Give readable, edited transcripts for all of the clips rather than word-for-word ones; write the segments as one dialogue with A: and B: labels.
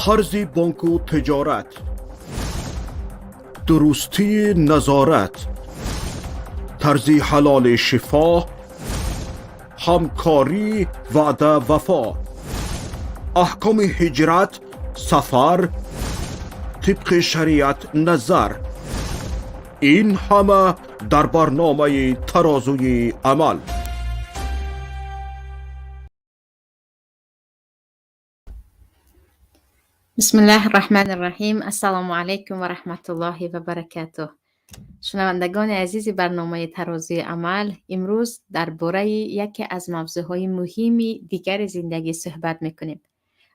A: Қарзи бонку тиҷорат, дурустии назорат, тарзи ҳалоли шифо, ҳамкорӣ, ваъда, вафо, аҳкоми ҳиҷрат, сафар тибқи шариат назар, ин ҳама дар барномаи «Тарозуи амал».
B: Бисмиллаҳи Раҳмани Раҳим. Ассалому алайкум ва раҳматуллоҳи ва баракатуҳ. Шунавандагони азизи барномаи «Тарозуи амал», имрӯз дар бораи яке аз мавзӯъҳои муҳими дигари зиндагӣ суҳбат мекунем.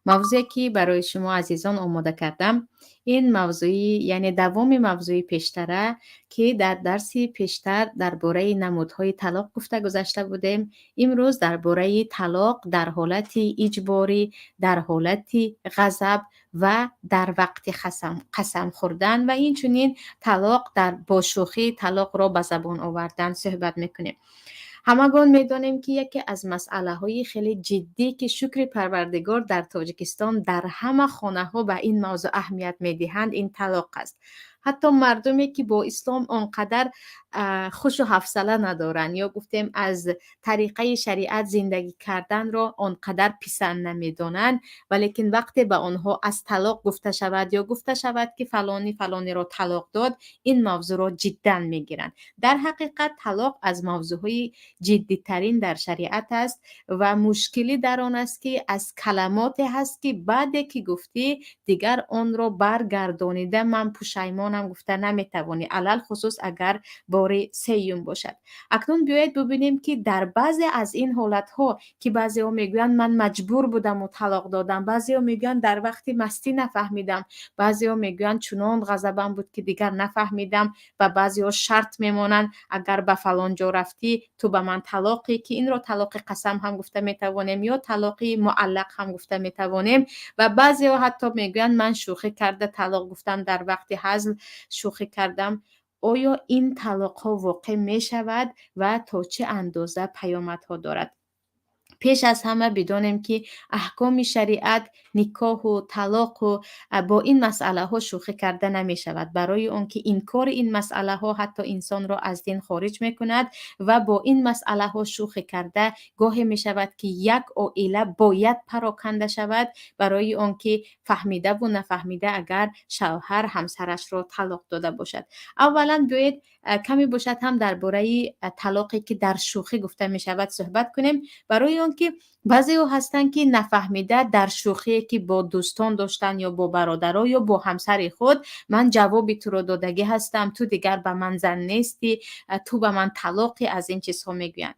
B: Мавзӯе, ки барои шумо азизон омода кардам, ин мавзӯи, яъне давоми мавзӯи пештара, ки дар дарси пештар дар бораи намудҳои талоқ гуфта гузашта будем. Имрӯз дар бораи талоқ дар ҳолати иҷборӣ, дар ҳолати ғазаб ва дар вақти қасам хӯрдан ва инчунин талоқ дар бо шӯхӣ талоқро ба забон овардан суҳбат мекунем. Ҳамагон медонем, ки яке аз масъалаҳои хеле ҷиддӣ, ки шукри Парвардигор, дар Тоҷикистон дар ҳама хонаҳо ба ин мавзӯъ аҳамият медиҳанд, ин талоқ аст. Ҳатто мардуме, ки бо ислом он қадар хушу ҳавсала надоранд ё гуфтем аз тариқаи шариат зиндагӣ карданро он қадар писанд намедонанд, валекин вақте ба онҳо аз талоқ гуфта шавад ё гуфта шавад, ки фалонӣ фалониро талоқ дод, ин мавзӯъро ҷиддан мегиранд. Дар ҳақиқат талоқ аз мавзӯъҳои ҷиддитарин дар шариат аст ва мушкилӣ дар он аст, ки аз каламоте ҳаст, ки баъде ки гуфтӣ, дигар онро баргардонида «ман пушаймонам» гуфта наметавонӣ, алалхусус агар бори сеюм бошад. Акнун биёед бубинем, ки дар баъзе аз ин ҳолатҳо, ки баъзеҳо мегӯянд «ман маҷбур будаму талоқ додам», баъзеҳо мегӯянд «дар вақти мастӣ нафаҳмидам», баъзеҳо мегӯянд «чунон ғазабам буд, ки дигар нафаҳмидам» ва баъзеҳо шарт мемонанд: «Агар ба фалон ҷо рафтӣ, ту ба ман талоқӣ», ки инро талоқи қасам ҳам гуфта метавонем ё талоқи муаллақ ҳам гуфта метавонем. Ва баъзеҳо ҳатто мегӯянд «ман шӯхӣ карда талоқ гуфтам, дар вақти ҳазл шӯхӣ кардам». Оё ин талоқҳо воқеъ мешавад ва то чӣ андоза паёмадҳо дорад? Пеш аз ҳама бидонем, ки аҳкоми шариат, никоҳу талоқу бо ин масъалаҳо шӯхӣ карда намешавад, барои он ки инкори ин масъалаҳо ҳатто инсонро аз дин хориҷ мекунад. Ва бо ин масъалаҳо шӯхӣ карда гоҳе мешавад, ки як оила бояд пароканда шавад, барои он ки фаҳмидаву нафаҳмида агар шавҳар ҳамсарашро талоқ дода бошад. Аввалан биёед, каме бошад ҳам дар бораи талоқе, ки дар шӯхӣ гуфта мешавад, суҳбат кунем, барои он ки баъзеҳо ҳастанд, ки нафаҳмида дар шӯхие, ки бо дӯстон доштанд ё бо бародаро ё бо ҳамсари худ, «ман ҷавоби туро додагӣ ҳастам, ту дигар ба ман зан нестӣ, ту ба ман талоқӣ», аз ин чизҳо мегӯянд.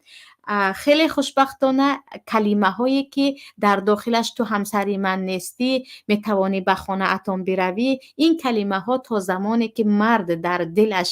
B: Хеле хушбахтона, калимаҳое, ки дар дохилаш «ту ҳамсари ман нестӣ, метавонӣ ба хонаатон биравӣ», ин калимаҳо то замоне ки мард дар дилаш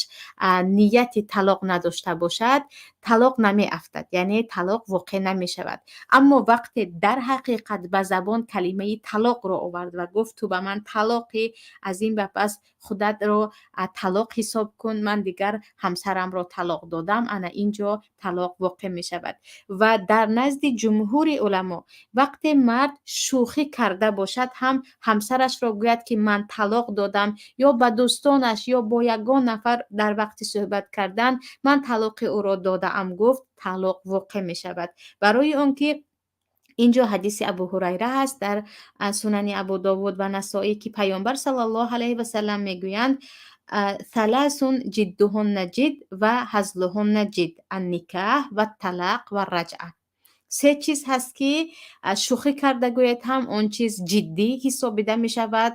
B: нияти талоқ надошта бошад, талоқ намеафтад, яъне талоқ воқеъ намешавад. Аммо вақте дар ҳақиқат ба забон калимаи талоқро овард ва гуфт: «Ту ба ман талоқӣ, аз ин ба пас худатро талоқ ҳисоб кун, ман дигар ҳамсарамро талоқ додам», ана ин ҷо талоқ воқеъ мешавад. Ва дар назди ҷумҳури уламо, вақте мард шӯхӣ карда бошад ҳам, ҳамсарашро гӯяд, ки «ман талоқ додам», ё ба дӯстонаш, ё бо ягон нафар дар вақти суҳбат кардан «ман талоқи ӯро додаам» гуфт, талоқ воқеъ мешавад, барои он ки инҷо ҳадиси Абу Ҳурайра ҳаст дар Сунани Абу Довуд ва Насоӣ, ки Паёмбар саллаллоҳу алайҳи васалам мегӯянд: ثلاث جدهن جد وهزلهن جد، النكاح والطلاق والرجعة. Се чиз ҳаст, ки шӯхӣ карда гӯед ҳам, он чиз ҷиддӣ ҳисобида мешавад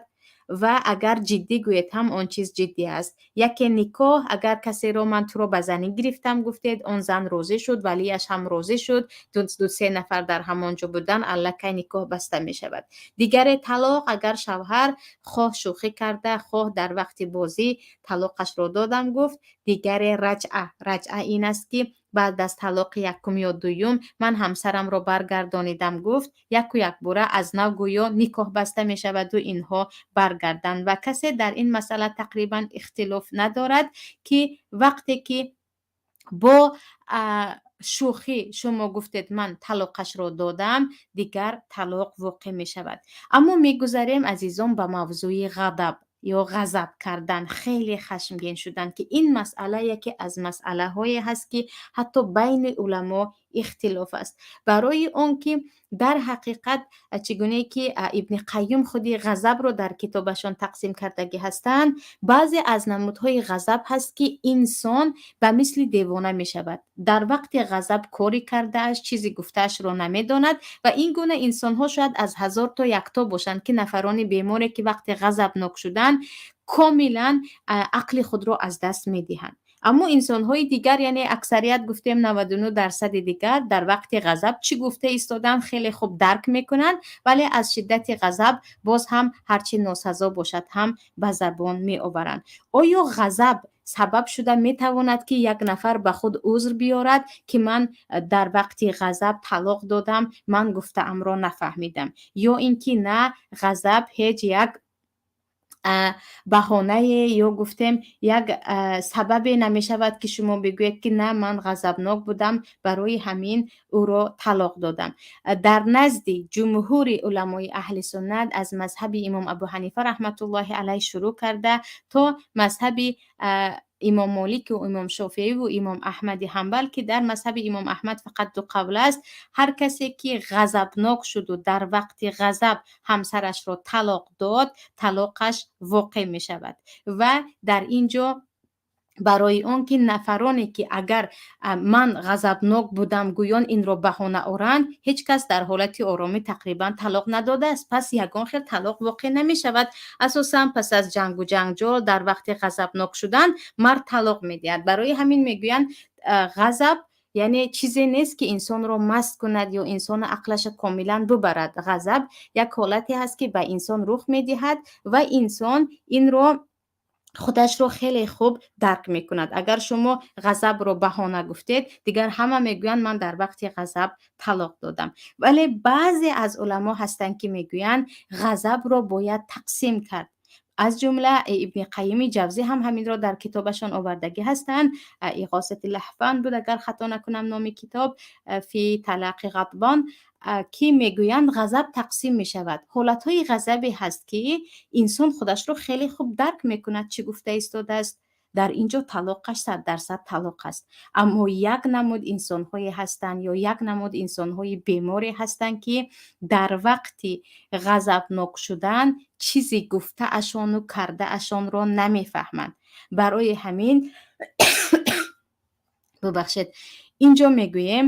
B: ва агар ҷиддӣ гӯед ҳам, он чиз ҷиддӣ аст. Яке никоҳ: агар касеро «ман туро ба занӣ гирифтам» гуфтед, он зан розӣ шуд, валияш ҳам розӣ шуд, ду се нафар дар ҳамон ҷо будан, аллакай никоҳ баста мешавад. Дигаре талоқ: агар шавҳар хоҳ шӯхӣ карда, хоҳ дар вақти бозӣ «талоқашро додам» гуфт. Дигаре раҷъа. Раҷъа ин аст, ки баъд аз талоқи якум ё дуюм «ман ҳамсарамро баргардонидам» гуфт, яку якбора аз нав гӯё никоҳ баста мешаваду инҳо баргарданд. Ва касе дар ин масъала тақрибан ихтилоф надорад, ки вақте ки бо Шӯхӣ шумо гуфтед, ман талоқашро додам, дигар талоқ воқеъ мешавад. Аммо мегузарем, азизон, ба мавзӯи ғадаб ё ғазаб кардан, хеле хашмгин шудан, ки ин масъала яке аз масъалаҳое ҳаст, ки ҳатто байни уламо ихтилоф аст. Барои он ки дар ҳақиқат, чӣ гунае ки Ибни Қайюм худи ғазабро дар китобашон тақсим кардагӣ ҳастанд, баъзе аз намудҳои ғазаб ҳаст, ки инсон ба мисли девона мешавад. Дар вақти ғазаб кори кардааш, чизи гуфтаашро намедонад ва ин гуна инсонҳо шояд аз 1000 то якто бошанд, ки нафарони беморе, ки вақти ғазабнок шудан, комилан ақли худро аз даст медиҳанд. Аммо инсонҳои дигар, яъне аксарият, гуфтем 99% дигар, дар вақти ғазаб чӣ гуфта истодаанд, хеле хуб дарк мекунанд, вале аз шиддати ғазаб боз ҳам ҳарчи носазо бошад ҳам ба забон меоваранд. Оё ғазаб сабаб шуда метавонад, ки як нафар ба худ узр биёрад, ки ман дар вақти ғазаб талоқ додам, ман гуфтаамро нафаҳмидам, ё ин ки на, ғазаб ҳеҷ як баҳонае ё гуфтем як сабабе намешавад, ки шумо бигӯед, ки на, ман ғазабнок будам, барои ҳамин ӯро талоқ додам? Дар назди ҷумҳури уламои аҳли суннат, аз мазҳаби имом Абу Ҳанифа раҳматуллоҳи алайҳ шурӯъ карда то мазҳаби имом Молику имом Шофеиву имом Аҳмади Ҳанбал, ки дар мазҳаби имом Аҳмад фақат ду қавл аст, ҳар касе ки ғазабнок шуду дар вақти ғазаб ҳамсарашро талоқ дод, талоқаш воқеъ мешавад. Ва дар ин ҷо барои он ки нафароне, ки агар ман ғазабнок будам гӯён инро баҳона оранд, ҳеҷ кас дар ҳолати оромӣ тақрибан талоқ надодааст, пас ягон хел талоқ воқеъ намешавад. Асосан пас аз ҷангу ҷанҷол, дар вақти ғазабнок шудан мард талоқ медиҳад. Барои ҳамин мегӯянд, ғазаб яъне чизе нест, ки инсонро маст кунад ё инсона ақлаша комилан бубарад. Ғазаб як ҳолате ҳаст, ки ба инсон рух медиҳад ва инсон инро худашро хеле хуб дарк мекунад. Агар шумо ғазабро баҳона гуфтед, дигар ҳама мегӯянд, ман дар вақти ғазаб талоқ додам. Вале баъзе аз уламо ҳастанд, ки мегӯянд, ғазабро бояд тақсим кард. Аз ҷумла Ибни Қайими Ҷавзӣ ҳам ҳаминро дар китобашон овардагӣ ҳастанд. Иғосати лаҳфан буд, агар хато накунам, номи китоб, фи талақи ғадбон, ки мегӯянд, ғазаб тақсим мешавад. Ҳолатҳои ғазабе ҳаст, ки инсон худашро хеле хуб дарк мекунад, чӣ гуфта истодааст, дар ин ҷо талоқаш 100% талоқ аст. Аммо як намуд инсонҳое ҳастанд ё як намуд инсонҳои беморе ҳастанд, ки дар вақти ғазабнок шудан чизи гуфтаашону кардаашонро намефаҳманд. Барои ҳамин, бубахшед, ин ҷо мегӯем,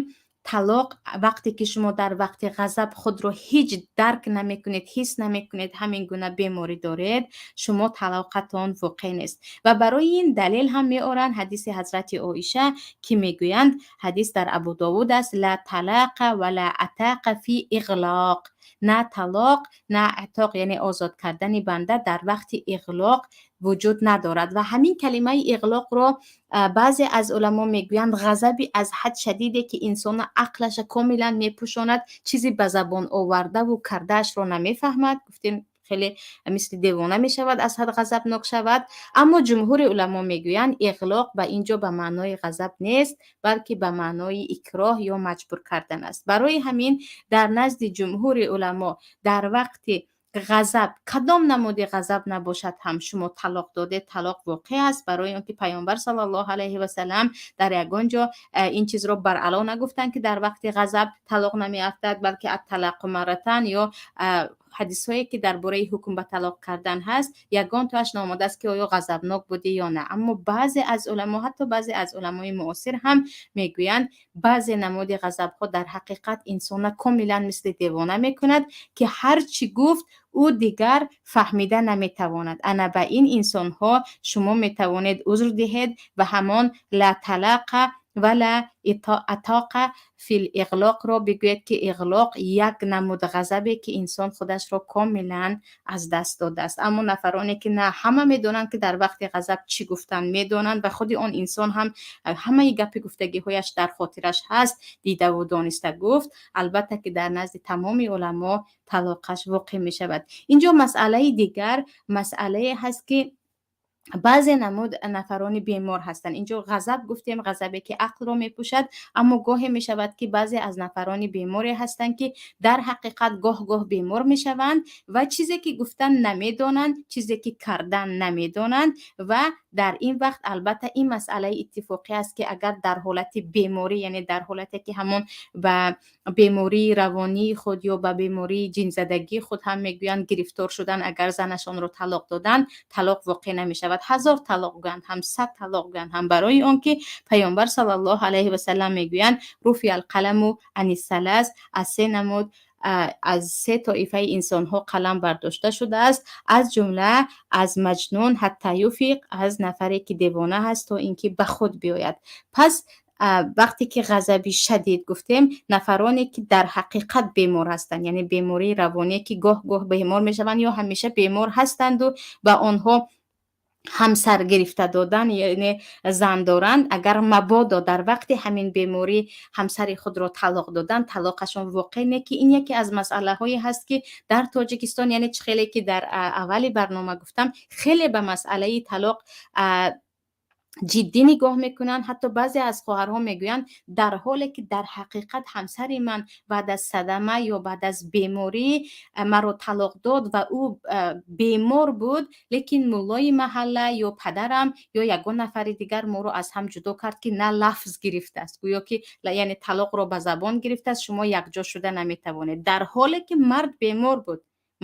B: талоқ вақте ки шумо дар вақти ғазаб худро ҳеҷ дарк намекунед, ҳис намекунед, ҳамин гуна беморӣ доред, шумо талоқатон воқеъ нест. Ва барои ин далел ҳам меоранд ҳадиси ҳазрати Оиша, ки мегӯянд, ҳадис дар Абу Довуд аст: ла талақа ва ла атақа фи иғлоқ. На талоқ, на атоқ, яъне озод кардани банда дар вақти иғлоқ вуҷуд надорад. Ва ҳамин калимаи иғлоқро баъзе аз уламо мегӯянд, ғазаби аз ҳад шадиде, ки инсона ақлаша комилан мепӯшонад, чизи ба забон овардаву кардаашро намефаҳмад, гуфтем, хеле мисли девона мешавад, аз ҳад ғазабнок шавад. Аммо ҷумҳури уламо мегӯянд, иғлоқ ба ин ҷо ба маънои ғазаб нест, балки ба маънои икроҳ ё маҷбур кардан аст. Барои ҳамин дар назди ҷумҳури уламо дар вақти ғазаб, кадом намуди ғазаб набошад ҳам, шумо талоқ додед, талоқ воқеъ аст. Барои он ки Паёмбар саллаллоҳу алайҳи васалам дар ягон ҷо ин чизро баръало нагуфтанд, ки дар вақти ғазаб талоқ намеафтад, балки атталақу марратан ё ҳадисҳое, ки дар бораи ҳукм ба талоқ кардан ҳаст, ягон тоаш наомадааст, ки оё ғазабнок будӣ ё на. Аммо баъзе аз уламо, ҳатто баъзе аз уламои муосир ҳам мегӯянд, баъзе намуди ғазабҳо дар ҳақиқат инсона комилан мисли девона мекунад, ки ҳар чӣ гуфт, ӯ дигар фаҳмида наметавонад. Ана ба ин инсонҳо шумо метавонед узр диҳед ва ҳамон ла талақа ва ла атоқа фил иғлоқро бигӯед, ки иғлоқ як намуд ғазабе, ки инсон худашро комилан аз даст додааст. Аммо нафароне, ки на ҳама медонанд, ки дар вақти ғазаб чӣ гуфтан медонанд ва худи он инсон ҳам ҳамаи гапи гуфтагиҳояш дар хотираш ҳаст, дидаву дониста гуфт, албатта ки дар назди тамоми уламо талоқаш воқеъ мешавад. Инҷо масъалаи дигар, масъалае ҳаст, ки Баъзе намуд нафарони бемор ҳастанд. Инҷо ғазаб гуфтем, ғазабе ки ақлро мепӯшад, аммо гоҳе мешавад, ки баъзе аз нафарони беморе ҳастанд, ки дар ҳақиқат гоҳ-гоҳ бемор мешаванд ва чизе ки гуфтан намедонанд, чизе ки кардан намедонанд. Ва дар ин вақт, албатта, ин масъалаи иттифоқӣ аст, ки агар дар ҳолати беморӣ, яъне дар ҳолате ки ҳамон ба бемории равонии худ ё ба бемории ҷинзадагии худ ҳам мегӯянд, гирифтор шудан, агар занашонро талоқ доданд, талоқ воқеъ намешавад. 1000 талоқ гӯянд ҳам, 100 талоқ гӯянд ҳам, барои он ки Паёмбар саллаллоҳу алайҳи васаллам мегӯянд: "Руфиал қаламу ани салас", аз се намуд, аз се тоифаи инсонҳо қалам бардошта шудааст, аз ҷумла аз маҷнун ҳатта юфиқ, аз нафаре ки девона ҳаст, то ин ки ба худ биёяд. Пас вақте ки ғазаби шадид гуфтем, нафароне ки дар ҳақиқат бемор ҳастанд, яъне бемории равоние ки гоҳ-гоҳ бемор мешаванд ё ҳамеша бемор ҳастанду ба онҳо ҳамсар гирифта додан, яъне зан доранд, агар мабодо дар вақти ҳамин беморӣ ҳамсари худро талоқ додан, талоқашон воқеъ не, ки ин яке аз масъалаҳое ҳаст, ки дар Тоҷикистон, яъне чӣ хеле ки дар аввали барнома гуфтам, хеле ба масъалаи талоқ ҷиддӣ нигоҳ мекунанд. Ҳатто баъзе аз хоҳарҳо мегӯянд, дар ҳоле ки дар ҳақиқат ҳамсари ман баъд аз садама ё баъд аз беморӣ маро талоқ дод ва ӯ бемор буд, лекин муллои маҳалла ё падарам ё ягон нафари дигар моро аз ҳам ҷудо кард, ки на лафз гирифтааст, гӯё ки яъне талоқро ба забон гирифтааст, шумо якҷо шуда наметавонед, дар ҳоле ки мард бемор буд.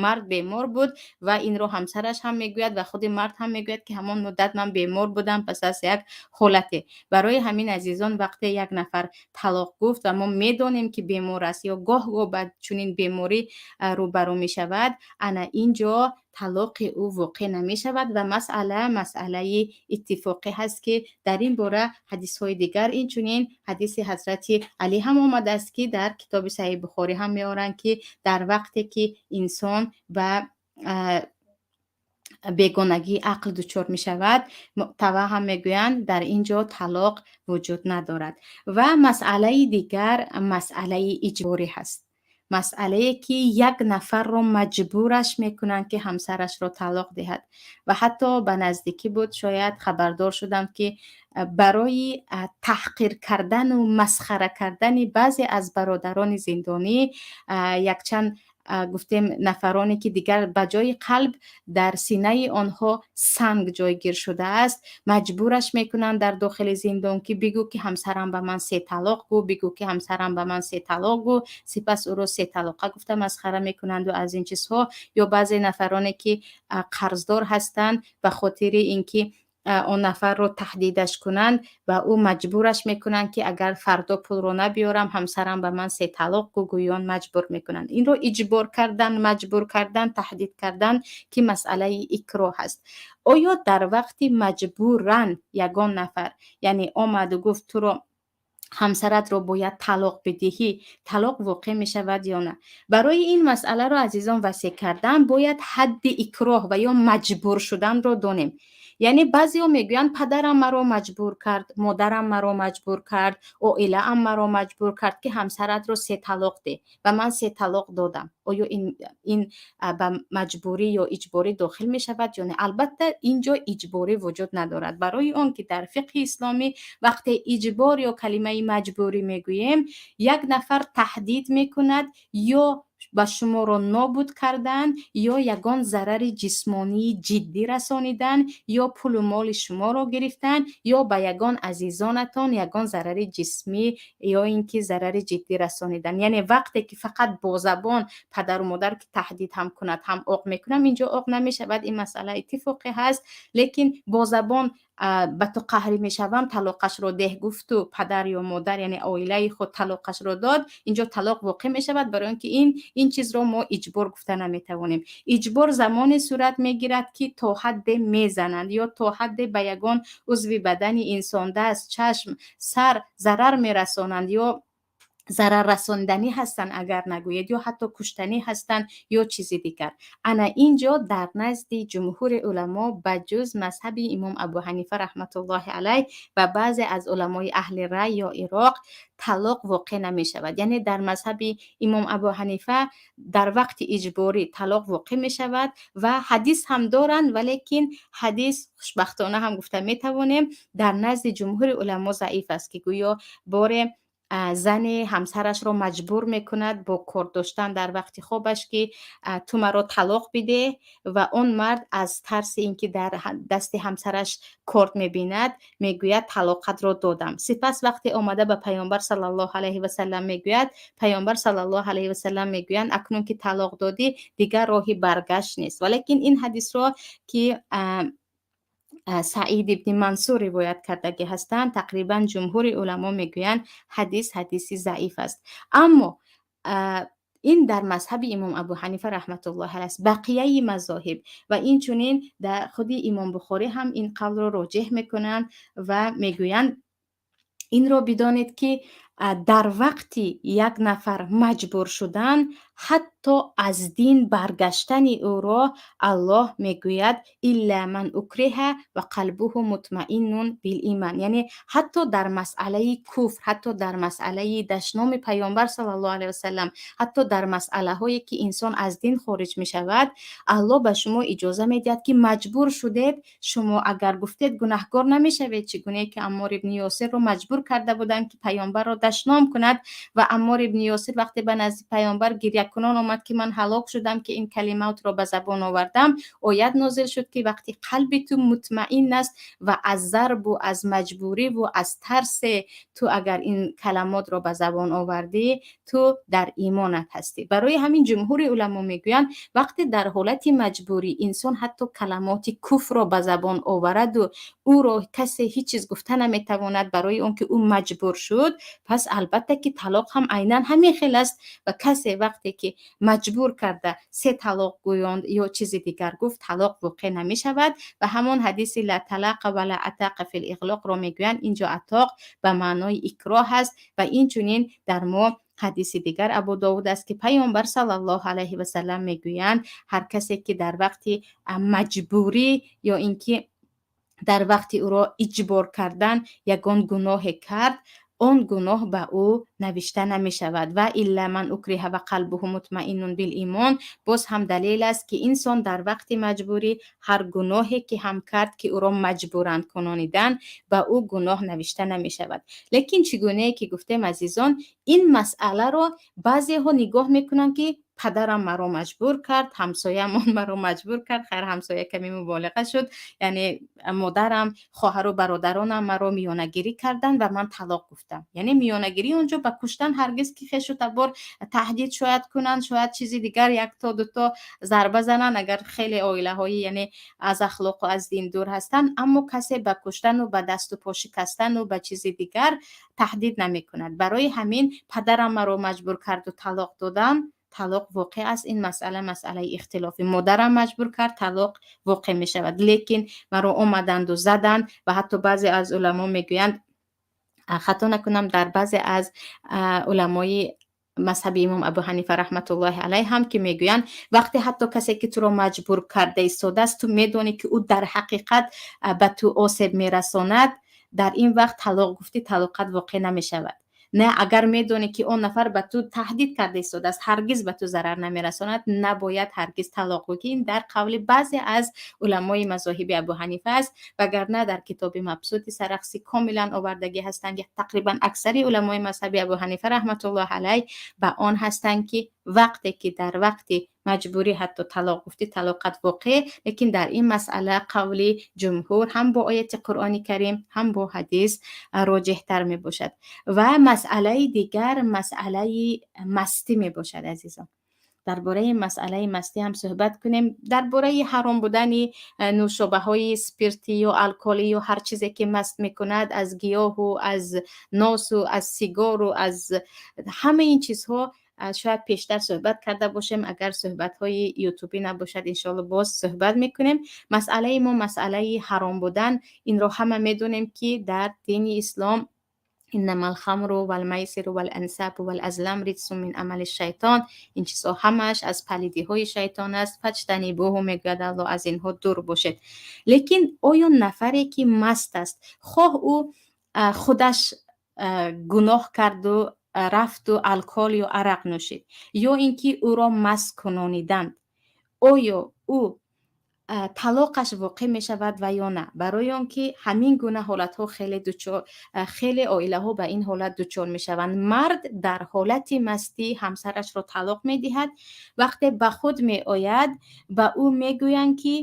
B: Мард бемор буд ва инро ҳамсараш ҳам мегӯяд ва худи мард ҳам мегӯяд, ки ҳамон муддат ман бемор будам пас аз як ҳолате. Барои ҳамин, азизон, вақте як нафар талоқ гуфт ва мо медонем, ки бемор аст ё гоҳ-гоҳ ба чунин беморӣ рӯбарӯ мешавад, ана ин ҷо талоқи ӯ воқеъ намешавад. Ва масъала масъалаи иттифоқӣ ҳаст, ки дар ин бора ҳадисҳои дигар, инчунин ҳадиси ҳазрати Алӣ ҳам омадааст, ки дар китоби Саҳиҳи Бухорӣ ҳам меоранд, ки дар вақте ки инсон ба бегонагии ақл дучор мешавад, тава ҳам мегӯянд, дар ин ҷо талоқ вуҷуд надорад. Ва масъалаи дигар масъалаи иҷборӣ ҳаст, масъалае ки як нафарро маҷбураш мекунанд, ки ҳамсарашро талоқ диҳад. Ва ҳатто ба наздикӣ буд, шояд хабардор шудам, ки барои таҳқир кардану масхара кардани баъзе аз бародарони зиндонӣ, якчанд, гуфтем, нафароне ки дигар ба ҷои қалб дар синаи онҳо санг ҷойгир шудааст, маҷбураш мекунанд дар дохили зиндон, ки бигӯ, ки ҳамсарам ба ман се талоқ гӯ, бигӯ, ки ҳамсарам ба ман се талоқ гӯ. Сипас ӯро се талоқа гуфта масхара мекунанду аз ин чизҳо. Ё баъзе нафароне ки қарздор ҳастанд, ба хотири ин ки он нафарро таҳдидаш кунанд ва ӯ маҷбураш мекунанд, ки агар фардо пулро набиёрам, ҳамсарам ба ман се талоқ гӯ, гӯён маҷбур мекунанд. Инро иҷбор кардан, маҷбур кардан, таҳдид кардан, ки масъалаи икроҳ аст. Оё дар вақти маҷбуран ягон нафар, яъне омаду гуфт, туро ҳамсаратро бояд талоқ бидиҳӣ, талоқ воқеъ мешавад ё на? Барои ин масъаларо, азизон, васеъ кардан бояд ҳадди икроҳ ва ё маҷбур шуданро донем. Яъне баъзеҳо мегӯянд, падарам маро маҷбур кард, модарам маро маҷбур кард, оилаам маро маҷбур кард, ки ҳамсаратро се талоқ деҳ, ва ман се талоқ додам. Оё ин ба маҷбурӣ ё иҷборӣ дохил мешавад ё не? Албатта, ин ҷо иҷборӣ вуҷуд надорад, барои он ки дар фиқҳи исломӣ вақте иҷбор ё калимаи маҷбурӣ мегӯем, як нафар таҳдид мекунад ё ба шуморо нобуд кардан, ё ягон зарари ҷисмонии ҷиддӣ расонидан, ё пулу моли шуморо гирифтан, ё ба ягон азизонатон ягон зарари ҷисмӣ ё ин ки зарари ҷиддӣ расонидан. Яъне вақте ки фақат бо забон падару модар ки таҳдид ҳам кунад ҳам, оқ мекунам, инҷо оқ намешавад, ин масъала иттифоқӣ ҳаст. Лекин бо забон ба ту қаҳрӣ мешавам, талоқашро деҳ гуфту падар ё модар, яъне оилаи худ талоқашро дод, инҷо талоқ воқеъ мешавад, барои он ки ин чизро мо иҷбор гуфта наметавонем. Иҷбор замоне сурат мегирад, ки то ҳадде мезананд ё то ҳадде ба ягон узви бадани инсон, даст, чашм, сар зарар мерасонанд ё Зараррасонданӣ ҳастанд, агар нагӯед, ё ҳатто куштанӣ ҳастанд ё чизи дигар. Ана ин ҷо дар назди ҷумҳури уламо, ба ҷуз мазҳаби имом Абу Ҳанифа раҳматуллоҳи алайҳ ва баъзе аз уламои аҳли рай ё Ироқ, талоқ воқеъ намешавад. Яъне дар мазҳаби имом Абу Ҳанифа дар вақти иҷборӣ талоқ воқеъ мешавад ва ҳадис ҳам доранд, валекин ҳадис, хушбахтона ҳам гуфта метавонем, дар назди ҷумҳури уламо заиф аст, ки гӯё боре зане ҳамсарашро маҷбур мекунад бо кор доштан дар вақти хобаш, ки ту маро талоқ бидеҳ, ва он мард аз тарси ин ки дар дасти ҳамсараш корд мебинад, мегӯяд: «Талоқатро додам». Сипас вақте омада ба Паёмбар саллаллоҳу алайҳи васалам мегӯяд, Паёмбар саллаллоҳу алайҳи васалам мегӯянд: «Акнун ки талоқ додӣ, дигар роҳи баргашт нест». Валекин ин ҳадисро, ки Саид ибни Мансур ривоят кардагӣ ҳастанд, тақрибан ҷумҳури уламо мегӯянд, ҳадис ҳадиси заиф аст. Аммо ин дар мазҳаби имом Абу Ҳанифа раҳматуллоҳи алайҳ аст. Бақияи мазоҳиб ва инчунин дар худи имом Бухорӣ ҳам ин қавлро роҷеҳ мекунанд ва мегӯянд: инро бидонед, ки дар вақти як нафар маҷбур шудан, ҳатто аз дин баргаштани ӯро Аллоҳ мегӯяд: «Илла ман укриҳа ва қалбуҳу мутмаиннун билиман». Яъне ҳатто дар масъалаи куфр, ҳатто дар масъалаи дашноми Паёмбар саллаллоҳу алайҳи васалам, ҳатто дар масъалаҳое ки инсон аз дин хориҷ мешавад, Аллоҳ ба шумо иҷоза медиҳад, ки маҷбур шудед, шумо агар гуфтед, гунаҳкор намешавед. Чӣ гунае ки Аммор ибни Ёсирро маҷбур карда буданд, ки Паёмбарро дашном кунад, ва Аммор ибни Ёсир вақте ба назди Паёмбар гирякунон омад, ки ман ҳалок шудам, ки ин калимотро ба забон овардам, оят нозил шуд, ки вақти қалби ту мутмаин аст ва аз зарбу аз маҷбуриву аз тарсе ту агар ин каламотро ба забон овардӣ, ту дар имонат ҳастӣ. Барои ҳамин ҷумҳури уламо мегӯянд, вақте дар ҳолати маҷбурӣ инсон ҳатто каламоти куфрро ба забон овараду ӯро касе ҳеҷ чиз гуфта наметавонад, барои он ки ӯ маҷбур шуд, пас албатта ки талоқ ҳам айнан ҳамин хел аст. Ва касе вақте ки маҷбур карда се талоқ гӯёнд ё чизи дигар гуфт, талоқ воқеъ намешавад. Ва ҳамон ҳадиси «Ла талақа ва ла атақа фил иғлоқ»-ро мегӯянд, инҷо атоқ ба маънои икроҳ аст. Ва инчунин дар мо ҳадиси дигар Абу Довуд аст, ки Паёмбар саллаллоҳу алайҳи васалам мегӯянд: ҳар касе ки дар вақти маҷбурӣ ё ин ки дар вақти ӯро иҷбор кардан ягон гуноҳе кард, он гуноҳ ба ӯ навишта намешавад. Ва «Илла ман укриҳа ва қалбуҳу мутмаиннун бил имон» боз ҳам далел аст, ки инсон дар вақти маҷбурӣ ҳар гуноҳе ки ҳам кард, ки ӯро маҷбуранд кунонидан, ба ӯ гуноҳ навишта намешавад. Лекин чӣ гунае ки гуфтем, азизон, ин масъаларо баъзеҳо нигоҳ мекунанд, ки падарам маро маҷбур кард, ҳамсояамон маро маҷбур кард, хайр, ҳамсоя каме муболиға шуд, яъне модарам, хоҳару бародаронам маро миёнагирӣ карданд ва ман талоқ гуфтам. Яъне миёнагирӣ онҷо ба куштан ҳаргиз ки хешу табор таҳдид шояд кунанд, шояд чизи дигар, якто дуто зарба зананд, агар хеле оилаҳои, яъне аз ахлоқу аз дин дур ҳастанд, аммо касе ба куштану ба дасту по шикастану ба чизи дигар таҳдид намекунад. Барои ҳамин падарам маро маҷбур карду талоқ додам, талоқ воқеъ аст. Ин масъала масъалаи ихтилофӣ. Модарам маҷбур кард, талоқ воқеъ мешавад, лекин маро омаданду заданд. Ва ҳатто баъзе аз уламо мегӯянд, хато накунам, дар баъзе аз уламои мазҳаби имом Абу Ҳанифа раҳматуллоҳи алайҳ ҳам, ки мегӯянд, вақте ҳатто касе ки туро маҷбур карда истодааст, ту медонӣ, ки ӯ дар ҳақиқат ба ту осеб мерасонад, дар ин вақт талоқ гуфтӣ, талоқат воқеъ намешавад. Не, агар медонӣ, ки он нафар ба ту таҳдид карда истодааст, ҳаргиз ба ту зарар намерасонад, набояд ҳаргиз талоқ гӯ, ки ин дар қавли баъзе аз уламои мазоҳиби Абу Ҳанифа аст. Вагарна дар китоби Мабсути Сарахсӣ комилан овардагӣ ҳастанд, ки тақрибан аксари уламои мазҳаби Абу Ҳанифа раҳматуллоҳ алайҳ ба он ҳастанд, ки вақте ки дар вақти маҷбурӣ ҳатто талоқ гуфтӣ, талоқат воқеъ. Лекин дар ин масъала қавли ҷумҳур ҳам бо ояти Қуръони Карим, ҳам бо ҳадис роҷеҳтар мебошад. Ва масъалаи дигар масъалаи мастӣ мебошад. Азизон, дар бораи масъалаи мастӣ ҳам суҳбат кунем, дар бораи ҳаром будани нӯшобаҳои спиртӣ ё алкоҳолӣ ё ҳар чизе ки маст мекунад, аз гиёҳу аз носу аз сигору аз ҳамаи ин чизҳо шояд пештар суҳбат карда бошем. Агар суҳбатҳои ютубӣ набошад, иншоалло боз суҳбат мекунем. Масъалаи мо масъалаи ҳаром будан, инро ҳама медонем, ки дар дини ислом إنما الخمر والميسر والأنصاب والأزلام رجس من عمل الشيطان. Ин чизҳо ҳамааш аз палидиҳои шайтон аст. فاجتنبوه, мегӯяд Аллоҳ, аз инҳо дур бошед. Лекин оё нафаре, ки маст аст, хоҳ ӯ худаш гуноҳ карду рафту алкогол ё арақ нӯшид, ё ин ки ӯро маст кунониданд, оё ӯ талоқаш воқеъ мешавад ва ё на? Барои он ки ҳамин гуна ҳолатҳо хеле дучор, хеле оилаҳо ба ин ҳолат дучор мешаванд. Мард дар ҳолати мастӣ ҳамсарашро талоқ медиҳад. Вақте ба худ меояд, ба ӯ мегӯянд, ки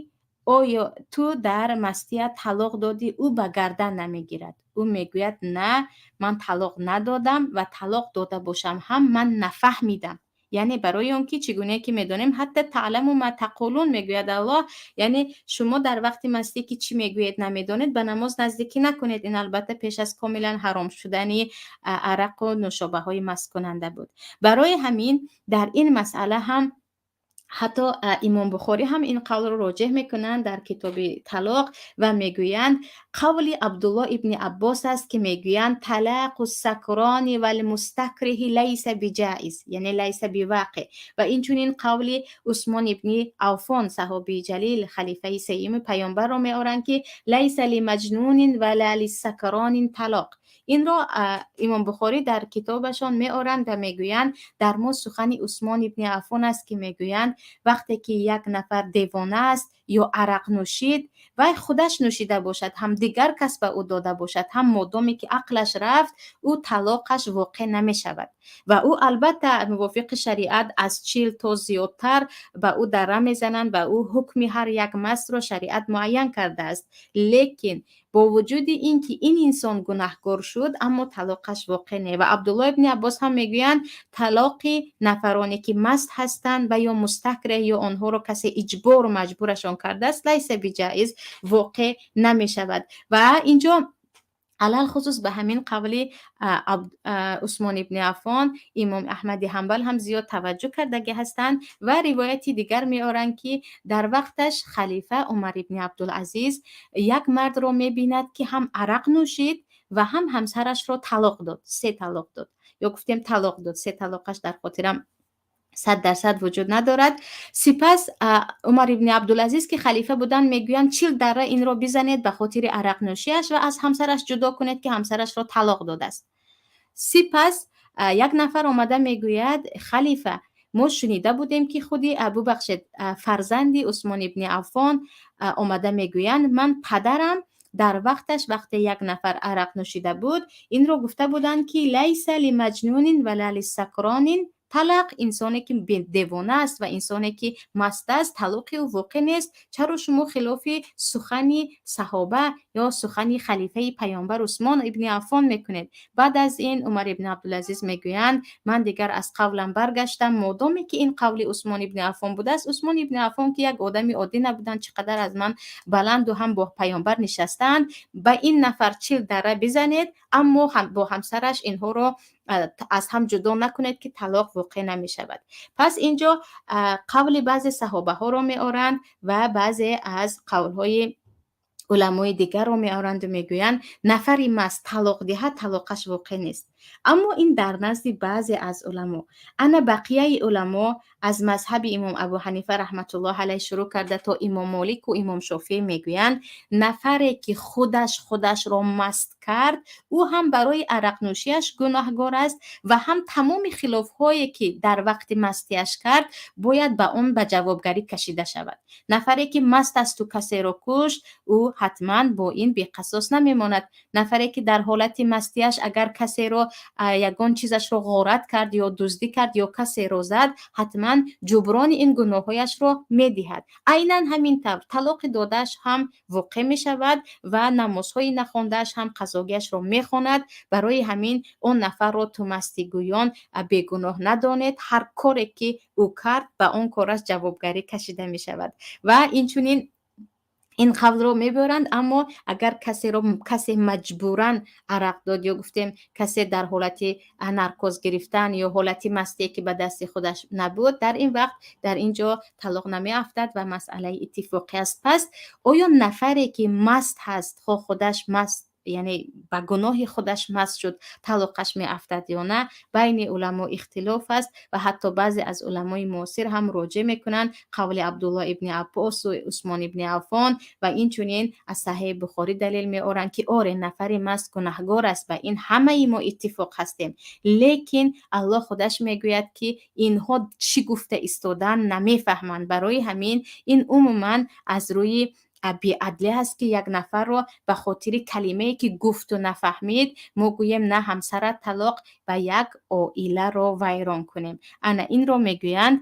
B: оё ту дар мастият талоқ додӣ? Ӯ ба гардан намегирад. Ӯ мегӯяд: «На, ман талоқ надодам ва талоқ дода бошам ҳам, ман нафаҳмидам». Яъне барои он ки, чӣ гуне ки медонем, حتى تعلموا ما تقولون, мегӯяд Аллоҳ, яъне шумо дар вақти мастӣ, ки чӣ мегӯед, намедонед, ба намоз наздикӣ накунед. Ин албатта пеш аз комилан ҳаром шудани арақу нӯшобаҳои масткунанда буд. Барои ҳамин дар ин масъала ҳам ҳатто Имом Бухорӣ ҳам ин қавлро роҷеҳ мекунанд дар китоби талоқ ва мегӯянд, қавли Абдулло ибни Аббос аст, ки мегӯянд: طلاق السكران والمستكره ليس بجائز, яъне ليس بواقع. Ва инчунин қавли Усмон ибни Аффон, саҳобии ҷалил, халифаи сеюми паёмбарро меоранд, ки ليس لمجنون ولا لسكران طلاق. Инро Имом Бухорӣ дар китобашон меоранд ва мегӯянд, дар мо сухани Усмон ибни Аффон аст, ки мегӯянд, вақте ки як нафар девона аст ё арақ нӯшид, вай худаш нӯшида бошад ҳам, дигар кас ба ӯ дода бошад ҳам, модоме ки ақлаш рафт, ӯ талоқаш воқеъ намешавад. Ва ӯ албатта мувофиқи шариат аз 40 то зиёдтар ба ӯ дара мезананд ва ӯ ҳукми ҳар як мастро шариат муайян кардааст. Лекин бо вуҷуди ин ки ин инсон гунаҳкор шуд, аммо талоқаш воқеъ не. Ва Абдулло ибни Аббос ҳам мегӯянд, талоқи нафароне, ки маст ҳастанд ва ё مستكره, ё онҳоро касе иҷбору маҷбурашон кардааст, ليس بجائز, воқеъ намешавад. Ва инҷо алалхусус ба ҳамин қавли Усмон ибни Аффон Имом Аҳмади Ҳанбал ҳам зиёд таваҷҷӯҳ кардагӣ ҳастанд ва ривояти дигар меоранд, ки дар вақташ халифа Умар ибни Абдулазиз як мардро мебинад, ки ҳам арақ нӯшид ва ҳам ҳамсарашро талоқ дод, се талоқ дод, ё гуфтем талоқ дод, се талоқаш дар хотирам 100% вуҷуд надорад. Сипас Умар ибни Абдулазиз, ки халифа буданд, мегӯянд: 40 дара инро бизанед ба хотири арақнӯшиаш ва аз ҳамсараш ҷудо кунед, ки ҳамсарашро талоқ додааст. Сипас як нафар омада мегӯяд: «Халифа, мо шунида будем, ки худи, бубахшед, фарзанди Усмон ибни Аффон омада мегӯянд: ман падарам дар вақташ, вақте як нафар арақ нӯшида буд, инро гуфта буданд, ки ليس لمجنون ولا لسكران طلاق. Инсоне, ки девона аст ва инсоне, ки маст аст, талоқи ӯ воқеъ нест. Чаро шумо хилофи сухани саҳоба ё сухани халифаи паёмбар Усмон ибни Аффон мекунед?» Баъд аз ин Умар ибни Абдулазиз мегӯянд: «Ман дигар аз қавлам баргаштам, модоме ки ин қавли Усмон ибни Аффон будааст. Усмон ибни Аффон, ки як одами оддӣ набуданд, чӣ қадар аз ман баланду ҳам бо паёмбар нишастаанд, ба ин нафар 40 дара бизанед, аммо бо ҳамсараш инҳоро аз ҳам ҷудо накунед, ки талоқ воқеъ намешавад». Пас инҷо қавли баъзе саҳобаҳоро меоранд ва баъзе аз қавлҳои уламои дигарро меоранду мегӯянд, нафари маст талоқ диҳад, талоқаш воқеъ нест. Аммо ин дар назди баъзе аз уламо. Ана бақияи уламо, аз мазҳаби Имом Абу Ҳанифа раҳматуллоҳ алайҳ шурӯъ карда то Имом Молику Имом Шофеъ, мегӯянд, нафаре, ки худаш худашро маст кард, ӯ ҳам барои арақнӯшиаш гунаҳгор аст ва ҳам тамоми хилофҳое, ки дар вақти мастиаш кард, бояд ба он ба ҷавобгарӣ кашида шавад. Нафаре, ки маст асту касеро кушт, ӯ ҳатман бо ин беқасос намемонад. Нафаре, ки дар ҳолати мастиаш агар касеро, ягон чизашро ғорат кард ё дуздӣ кард ё касеро зад, ҳатман ҷуброни ин гуноҳҳояшро медиҳад. Айнан ҳамин тавр талоқи додааш ҳам воқеъ мешавад ва намозҳои нахондааш ҳам қазогиашро мехонад. Барои ҳамин он нафарро ту мастигӯён бегуноҳ надонед. Ҳар коре, ки ӯ кард, ба он кораш ҷавобгарӣ кашида мешавад. Ва инчунин ин қавлро мебаранд. Аммо агар касеро касе маҷбуран арақ дод ё гуфтем, касе дар ҳолати наркоз гирифтан ё ҳолати мастие, ки ба дасти худаш набуд, дар ин вақт дар ин ҷо талоқ намеафтад ва масъалаи иттифоқӣ аст. Пас оё нафаре, ки маст ҳаст, хоҳ худаш маст Яъне ба гуноҳи худаш маст шуд, талоқаш меафтад ё на, байни уламо ихтилоф аст ва ҳатто баъзе аз уламои муосир ҳам роҷеъ мекунанд қавли Абдулло ибни Аббосу Усмон ибни Аффон ва инчунин аз Саҳеҳи Бухорӣ далел меоранд, ки оре, нафари маст гунаҳгор аст, ба ин ҳамаи мо иттифоқ ҳастем, лекин Аллоҳ худаш мегӯяд, ки инҳо чӣ гуфта истодаанд, намефаҳманд. Барои ҳамин ин умуман аз рӯи беадлӣ аст, ки як нафарро ба хотири калимае, ки гуфту нафаҳмид, мо гӯем, на, ҳамсарат талоқ ва як оиларо вайрон кунем. Ана инро мегӯянд.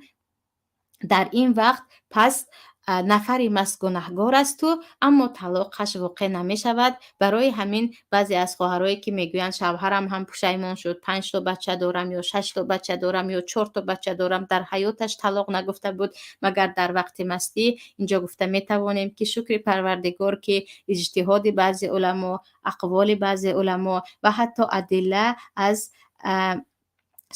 B: Дар ин вақт пас нафари маст гунаҳгор асту, аммо талоқаш воқеъ намешавад. Барои ҳамин баъзе аз хоҳарое, ки мегӯянд, шавҳарам ҳам пушаймон шуд, панҷто бача дорам ё шашто бача дорам ё чорто бача дорам, дар ҳаёташ талоқ нагуфта буд, магар дар вақти мастӣ. Инҷо гуфта метавонем, ки шукри Парвардигор, ки иҷтиҳоди баъзе уламо, ақволи баъзе уламо ва ҳатто адилла аз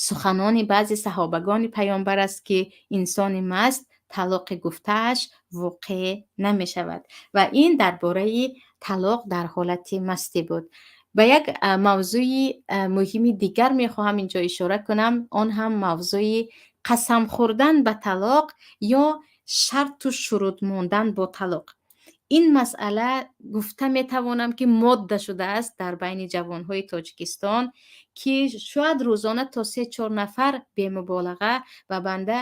B: суханони баъзе саҳобагони паёмбар аст, ки инсони маст талоқи гуфтааш воқеъ намешавад. Ва ин дар бораи талоқ дар ҳолати мастӣ буд. Ба як мавзӯи муҳими дигар мехоҳам инҷо ишора кунам, он ҳам мавзӯи қасам хӯрдан ба талоқ ё шарту шурут мондан бо талоқ. Ин масъала, гуфта метавонам, ки модда шудааст дар байни ҷавонҳои Тоҷикистон, ки шояд рӯзона то се чор нафар бемуболиға ба банда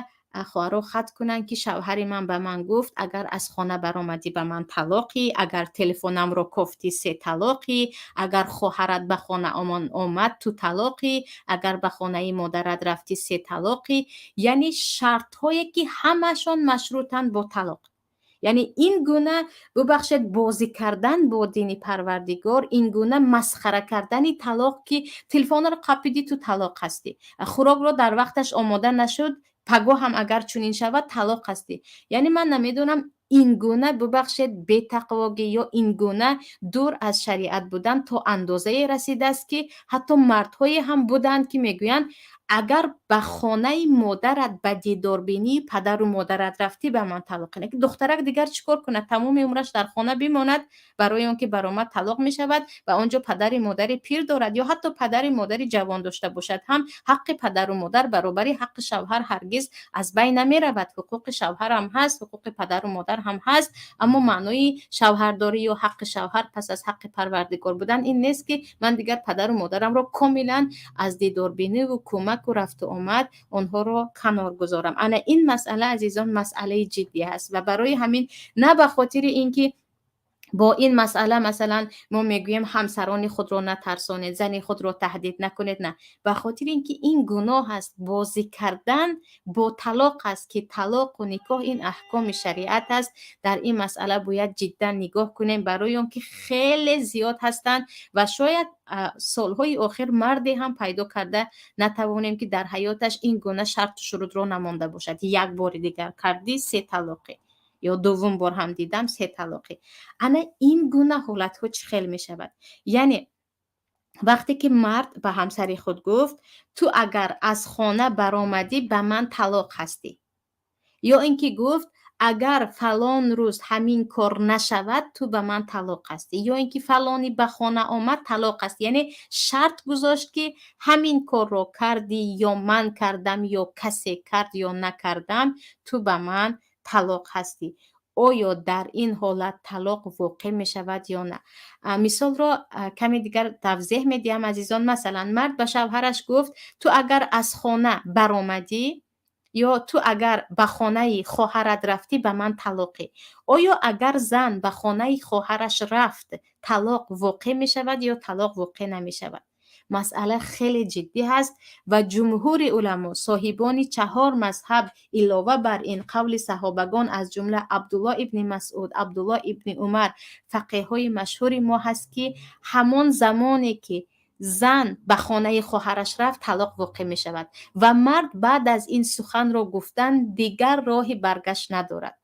B: хоҳаро хат кунанд, ки шавҳари ман ба ман гуфт, агар аз хона баромадӣ, ба ман талоқӣ, агар телефонамро кофтӣ, се талоқӣ, агар хоҳарат ба хона омад, ту талоқӣ, агар ба хонаи модарат рафтӣ, се талоқӣ. Яъне шартҳое, ки ҳамашон машрутанд бо талоқ. Яъне ин гуна, бубахшед, бозӣ кардан бо дини Парвардигор, ин гуна масхара кардани талоқ, ки телефонро қапидӣ, ту талоқ ҳастӣ, хӯрокро дар вақташ омода нашуд, пагоҳ ҳам агар чунин шавад, талоқ ҳастӣ. Яъне ман намедонам, ин гуна, бубахшед, бетақвогӣ ё ин гуна дур аз шариат будан то андозае расидааст, ки ҳатто мардҳое ҳам буданд, ки мегӯянд, агар ба хонаи модарат, ба дидорбинии падару модарат рафтӣ, ба ман талоқ. Духтарак дигар чӣ кор кунад? Тамоми умраш дар хона бимонад, барои он ки баромад, талоқ мешавад? Ва он ҷо падари модари пир дорад ё ҳатто падари модари ҷавон дошта бошад ҳам, ҳаққи падару модар баробари ҳаққи шавҳар ҳаргиз аз байн намеравад. Ҳуқуқи шавҳарам ҳаст, ҳуқуқи падару модар ҳам ҳаст, аммо маънои шавҳардорӣ ё ҳаққи шавҳар пас аз ҳаққи Парвардигор будан ин нест, ки ман дигар падару модарамро комилан аз дидорбиниву кӯмаку рафту омад онҳоро канор гузорам. Ана ин масъала, азизон, масъалаи ҷиддӣ аст. Ва барои ҳамин на ба хотири ин ки бо ин масъала, масалан, мо мегӯем, ҳамсарони худро натарсонед, зани худро таҳдид накунед, на, ба хотири ин ки ин гуноҳ аст, бозӣ кардан бо талоқ аст, ки талоқу никоҳ ин аҳкоми шариат аст. Дар ин масъала бояд ҷиддан нигоҳ кунем, барои он ки хеле зиёд ҳастанд ва шояд солҳои охир марде ҳам пайдо карда натавонем, ки дар ҳаёташ ин гуна шарту шурутро намонда бошад: як бори дигар кардӣ, се талоқӣ, ё дуввум бор ҳам дидам, се талоқӣ. Ана ин гуна ҳолатҳо чӣ хел мешавад? Яъне вақте ки мард ба ҳамсари худ гуфт, ту агар аз хона баромадӣ, ба ман талоқ ҳастӣ, ё ин ки гуфт, агар фалон рӯз ҳамин кор нашавад, ту ба ман талоқ ҳастӣ, ё ин ки фалонӣ ба хона омад, талоқ ҳастӣ, яъне шарт гузошт, ки ҳамин корро кардӣ ё ман кардам ё касе кард ё накардам, ту ба ман талоқ ҳастӣ, оё дар ин ҳолат талоқ воқеъ мешавад ё на? Мисолро каме дигар тавзеҳ медиҳам, азизон. Масалан, мард ба шавҳараш гуфт, ту агар аз хона баромадӣ ё ту агар ба хонаи хоҳарат рафтӣ, ба ман талоқӣ. Оё агар зан ба хонаи хоҳараш рафт, талоқ воқеъ мешавад ё талоқ воқеъ намешавад? Масъала хеле ҷиддӣ ҳаст ва ҷумҳури уламо, соҳибони чаҳор мазҳаб, илова бар ин қавли саҳобагон, аз ҷумла Абдулло ибни Масъуд, Абдулло ибни Умар, фақеҳҳои машҳури мо ҳаст, ки ҳамон замоне ки зан ба хонаи хоҳараш рафт, талоқ воқеъ мешавад ва мард баъд аз ин суханро гуфтан дигар роҳи баргашт надорад.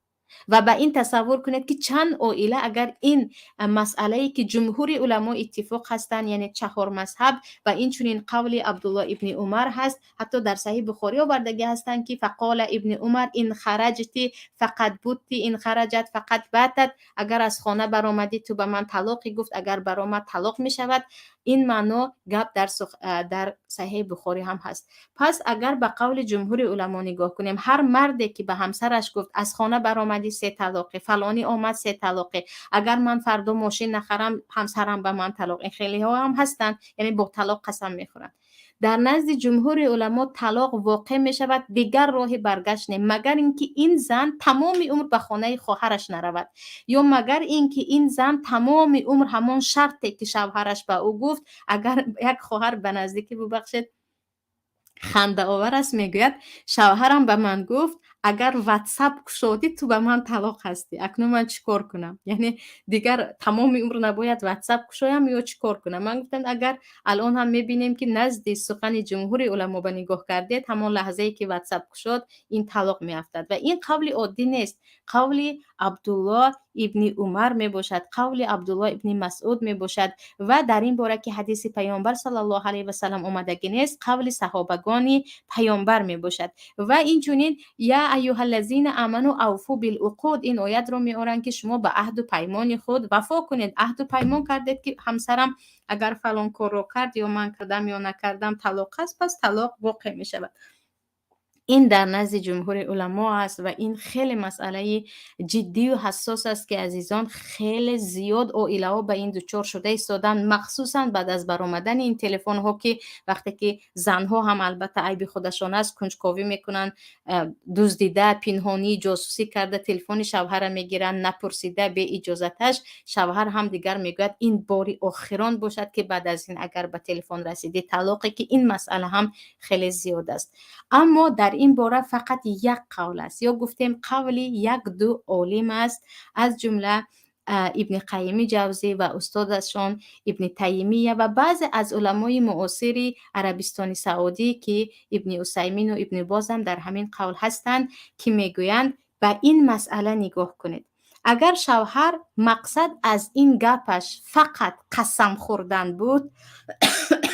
B: Ва ба ин тасаввур кунед, ки чанд оила, агар ин масъалае, ки ҷумҳури уламо иттифоқ ҳастанд, яъне чаҳор мазҳаб, ва инчунин қавли Абдулло ибни Умар ҳаст, ҳатто дар Саҳиҳ Бухорӣ овардагӣ ҳастанд, ки فقال ابن عمر إن خرجت فقد بت، إن خرجت فقد بتت. Агар аз хона баромадӣ, ту ба ман талоқӣ, гуфт, агар баромад, талоқ мешавад. Ин маъно гап дар Саҳиҳи Бухорӣ ҳам ҳаст. Пас агар ба қавли ҷумҳури уламо нигоҳ кунем, ҳар марде ки ба ҳамсараш гуфт: «Аз хона баромадӣ, се талоқӣ», фалонӣ омад, се талоқӣ, агар ман фардо мошин нахарам, ҳамсарам ба ман талоқ, ин хелеҳо ҳам ҳастанд, яъне бо талоқ қасам мехӯранд, дар назди ҷумҳури уламо талоқ воқеъ мешавад, дигар роҳи баргашт не, магар ин ки ин зан тамоми умр ба хонаи хоҳараш наравад ё магар ин ки ин зан тамоми умр ҳамон шарте, ки шавҳараш ба ӯ гуфт. Агар як хоҳар ба наздикӣ, бубахшед, хандаовар аст, мегӯяд: «Шавҳарам ба ман гуфт: агар Ватсап кушодӣ, ту ба ман талоқ ҳастӣ. Акнун ман чӣ кор кунам? Яъне дигар тамоми умр набояд Ватсап кушоям ё чӣ кор кунам?» Ман гуфтам, агар алон ҳам мебинем, ки назди сухани ҷумҳури уламо ба нигоҳ кардед, ҳамон лаҳзае ки Ватсап кушод, ин талоқ меафтад. Ва ин қавли оддӣ нест, қавли Абдулло ибни Умар мебошад, қавли Абдулло ибни Масъуд мебошад. Ва дар ин бора, ки ҳадиси Паёмбар саллаллоҳу алайҳи васаллам омадагӣ нест, қавли саҳобагони Паёмбар мебошад. Ва инчунин يا أيها الذين آمنوا أوفوا بالعقود, ин оятро меоранд, ки шумо ба аҳду паймони худ вафо кунед. Аҳду паймон кардед, ки ҳамсарам агар фалон корро кард ё ман кардам ё накардам, талоқ аст, пас талоқ воқеъ мешавад. Ин дар назди ҷумҳури уламо аст ва ин хеле масъалаи ҷиддию ҳассос аст, ки, азизон, хеле зиёд оилаҳо ба ин дучор шуда истоданд, махсусан баъд аз баромадани ин телефонҳо, ки вақте ки занҳо ҳам, албатта, айби худашон аст, кунҷковӣ мекунанд, дуздида, пинҳонӣ, ҷосусӣ карда телефони шавҳара мегиранд, напурсида, беиҷозаташ. Шавҳар ҳам дигар мегӯяд: «Ин бори охирон бошад, ки баъд аз ин агар ба телефон расидӣ, талоқе», ки ин масъала ҳам хеле зиёд аст. Аммо дар ин бора фақат як қавл аст ё гуфтем, қавли як ду олим аст, аз ҷумла Ибни Қайими Ҷавзӣ ва устодашон Ибни Таймия ва баъзе аз уламои муосири Арабистони Саудӣ, ки Ибни Усаймину Ибни Бозам дар ҳамин қавл ҳастанд, ки мегӯянд: ба ин масъала нигоҳ кунед, агар шавҳар мақсад аз ин гапаш фақат қасам хӯрдан буд,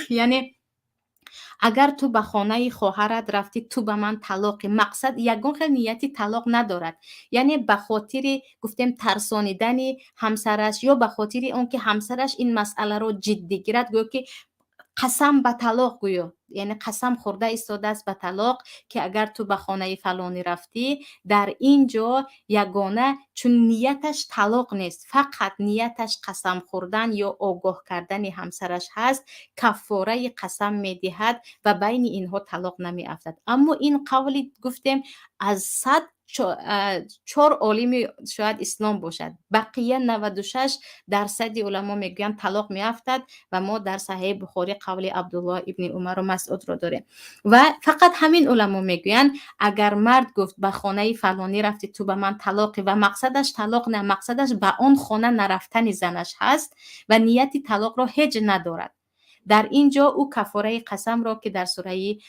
B: яъне агар ту ба хонаи хоҳарат рафтӣ, ту ба ман талоқӣ, мақсад ягон хел нияти талоқ надорад, яъне ба хотири, гуфтем, тарсонидани ҳамсараш ё ба хотири он ки ҳамсараш ин масъаларо ҷиддӣ гирад, гӯё ки қасам ба талоқ гӯё, яъне қасам хӯрда истодааст ба талоқ, ки агар ту ба хонаи фалонӣ рафтӣ, дар ин ҷо ягона чун нияташ талоқ нест, фақат нияташ қасам хӯрдан ё огоҳ кардани ҳамсараш ҳаст, каффораи қасам медиҳад ва байни инҳо талоқ намеафтад. Аммо ин қавли, гуфтем, аз 100 чор олими шояд ислом бошад, бақия 96 дарсади уламо мегӯянд, талоқ меафтад. Ва мо дар Саҳиҳи Бухорӣ қавли Абдуллоҳ ибни Умару Масъудро дорем. Ва фақат ҳамин уламо мегӯянд, агар мард гуфт: «Ба хонаи фалонӣ рафти, ту ба ман талоқӣ», ва мақсадаш талоқ на, мақсадаш ба он хона нарафтани занаш ҳаст ва нияти талоқро ҳеҷ надорад, дар ин ҷо ӯ каффораи қасамро, ки дар сураи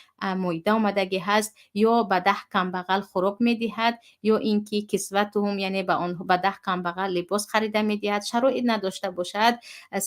B: Моида омадагӣ ҳаст, ё ба 10 камбағал хӯрок медиҳад, ё ин ки كسوتهم, яъне ба онҳо, ба 10 камбағал либос харида медиҳад, шароит надошта бошад,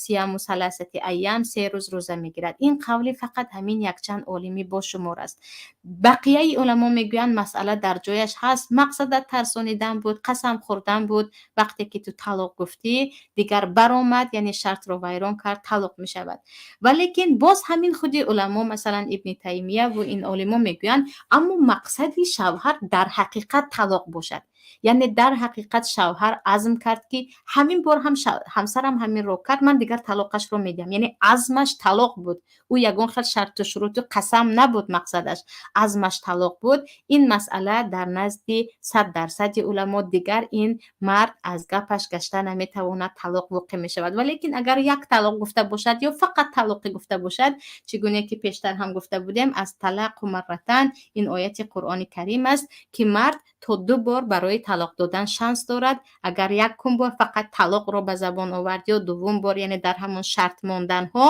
B: صيام ثلاثة أيام, 3 рӯз рӯза мегирад. Ин қавли фақат ҳамин якчанд олимӣ бошумор аст. Бақияи уламо мегӯянд, масъала дар ҷояш ҳаст, мақсадат тарсонидан буд, қасам хӯрдан буд, вақте ки ту талоқ гуфтӣ, дигар баромад, яъне шартро вайрон кард, талоқ мешавад. Валекин боз ҳамин худи уламо, масалан Ибни Таймияву ин олимо мегӯянд, аммо мақсади шавҳар дар ҳақиқат талоқ бошад, яъне дар ҳақиқат шавҳар азм кард, ки ҳамин бор ҳам ҳамсарам ҳаминро кард, ман дигар талоқашро медиҳам, яъне азмаш талоқ буд, ӯ ягон хел шарту шуруту қасам набуд мақсадаш, азмаш талоқ буд, ин масъала дар назди 100 дарсади уламо дигар ин мард аз гапаш гашта наметавонад, талоқ воқеъ мешавад. Валекин агар як талоқ гуфта бошад ё фақат талоқӣ гуфта бошад, чӣ гуне ки пештар ҳам гуфта будем, الطلاق مرتان, ин ояти Қуръони Карим аст, ки мард то ду бор барои талоқ додан шанс дорад. Агар якум бор фақат талоқро ба забон овард ё дуввум бор, яъне дар ҳамон шарт монданҳо,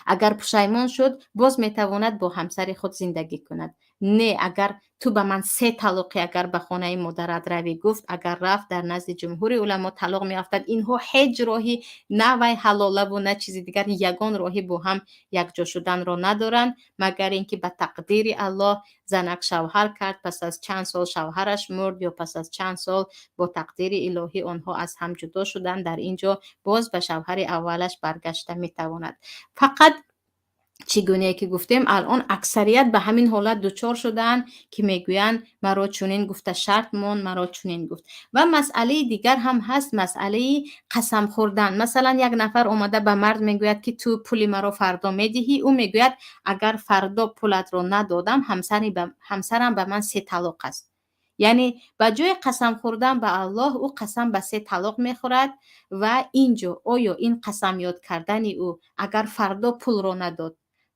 B: агар пушаймон шуд, боз метавонад бо ҳамсари худ зиндагӣ кунад. Не, агар ту ба ман се талоқӣ, агар ба хонаи модарат равӣ, гуфт, агар рафт, дар назди ҷумҳури уламо талоқ меафтад. Инҳо ҳеҷ роҳи на вай ҳалолаву на чизи дигар, ягон роҳи бо ҳам якҷо шуданро надоранд, магар ин ки ба тақдири Аллоҳ занак шавҳар кард, пас аз чанд сол шавҳараш мурд ё пас аз чанд сол бо тақдири илоҳӣ онҳо аз ҳам ҷудо шуданд. Дар ин ҷо боз ба шавҳари аввалаш баргашта метавонад. Фақат чӣ гунае ки гуфтем, алон аксарият ба ҳамин ҳолат дучор шудаанд, ки мегӯянд, маро чунин гуфта шарт монд, маро чунин гуфт. Ва масъалаи дигар ҳам ҳаст, масъалаи қасам хӯрдан. Масалан, як нафар омада ба мард мегӯяд, ки ту пули маро фардо медиҳӣ. Ӯ мегӯяд, агар фардо пулатро надодам, ҳамсарам ба ман се талоқ аст. Яъне ба ҷои қасам хӯрдан ба Аллоҳ, ӯ қасам ба се талоқ мехӯрад. Ва ин ҷо оё ин қасам ёд кардани ӯ, агар фардо пулро надод,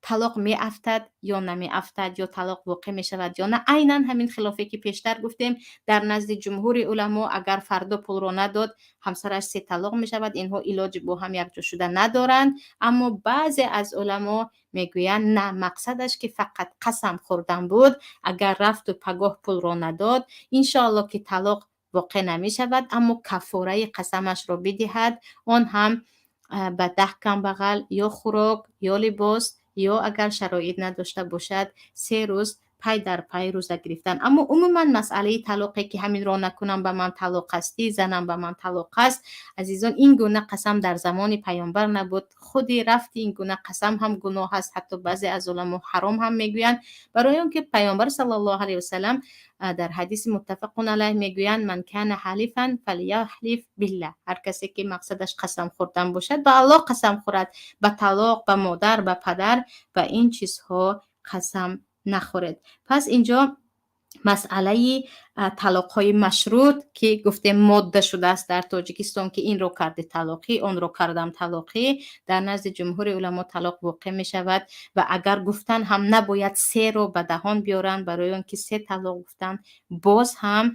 B: талоқ меафтад ё намеафтад, ё талоқ воқеъ мешавад ё на? Айнан ҳамин хилофе ки пештар гуфтем, дар назди ҷумҳури уламо, агар фардо пулро надод, ҳамсараш се талоқ мешавад, инҳо илоҷи бо ҳам якҷо шуда надоранд. Аммо баъзе аз уламо мегӯянд, на, мақсадаш ки фақат қасам хӯрдан буд, агар рафту пагоҳ пулро надод, иншоалло ки талоқ воқеъ намешавад, аммо каффораи қасамашро бидиҳад, он ҳам ба 10 камбағал ё хӯрок ё либос, ё агар шароит надошта бошад, 3 рӯз пай дар пай рӯза гирифтан. Аммо умуман масъалаи талоқе ки ҳаминро накунам, ба ман талоқ ҳастӣ, занам ба ман талоқ аст, азизон, ин гуна қасам дар замони паёмбар набуд. Худи рафти ин гуна қасам ҳам гуноҳ аст, ҳатто баъзе аз уламо ҳаром ҳам мегӯянд, барои он ки паёмбар саллаллоҳу алайҳи васалам дар ҳадиси муттафақун алайҳ мегӯянд: "Ман кана ҳалифан фаляҳлиф биллаҳ". Ҳар касе ки мақсадаш қасам хӯрдан бошад, ба Аллоҳ қасам хӯрад, ба талоқ, ба модар, ба падар, ба ин чизҳо қасам нахӯред. Пас инҷо масъалаи талоқҳои машрут, ки гуфтем, модда шудааст дар Тоҷикистон, ки инро карди талоқӣ, онро кардам талоқӣ, дар назди ҷумҳури уламо талоқ воқеъ мешавад. Ва агар гуфтан ҳам набояд серо ба даҳон биёранд, барои он ки се талоқ гуфтан боз ҳам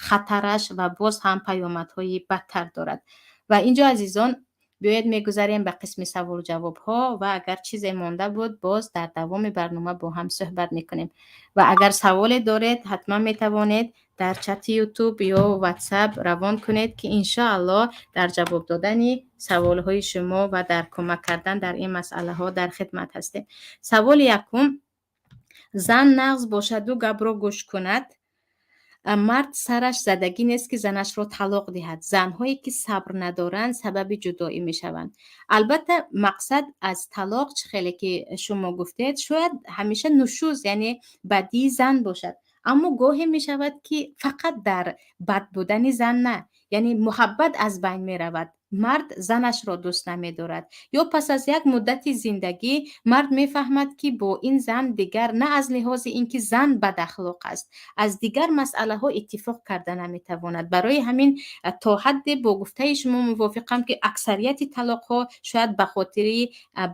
B: хатараш ва боз ҳам паёмадҳои бадтар дорад. Ва инҷо, азизон, биёед мегузарем ба қисми саволу ҷавобҳо ва агар чизе монда буд, боз дар давоми барнома бо ҳам суҳбат мекунем. Ва агар саволе доред, ҳатман метавонед дар чати Ютуб ё Ватсап равон кунед, ки иншоаллоҳ дар ҷавоб додани саволҳои шумо ва дар кӯмак кардан дар ин масъалаҳо дар хидмат ҳастем. Саволи якум: зан нағз бошаду гапро гӯш кунад, мард сараш задагӣ нест, ки занашро талоқ диҳад. Занҳое ки сабр надоранд, сабаби ҷудоӣ мешаванд. Албатта, мақсад аз талоқ, чӣ хеле ки шумо гуфтед, шояд ҳамеша нушуз, яъне бадии зан бошад, аммо гоҳе мешавад, ки фақат дар бад будани зан на, яъне муҳаббат аз байн меравад, мард занашро дӯст намедорад, ё пас аз як муддати зиндагӣ мард мефаҳмад, ки бо ин зан дигар на аз лиҳози ин ки зан бадахлоқ аст, аз дигар масъалаҳо иттифоқ карда наметавонад. Барои ҳамин то ҳадде бо гуфтаи шумо мувофиқам, ки аксарияти талоқҳо шояд ба хотири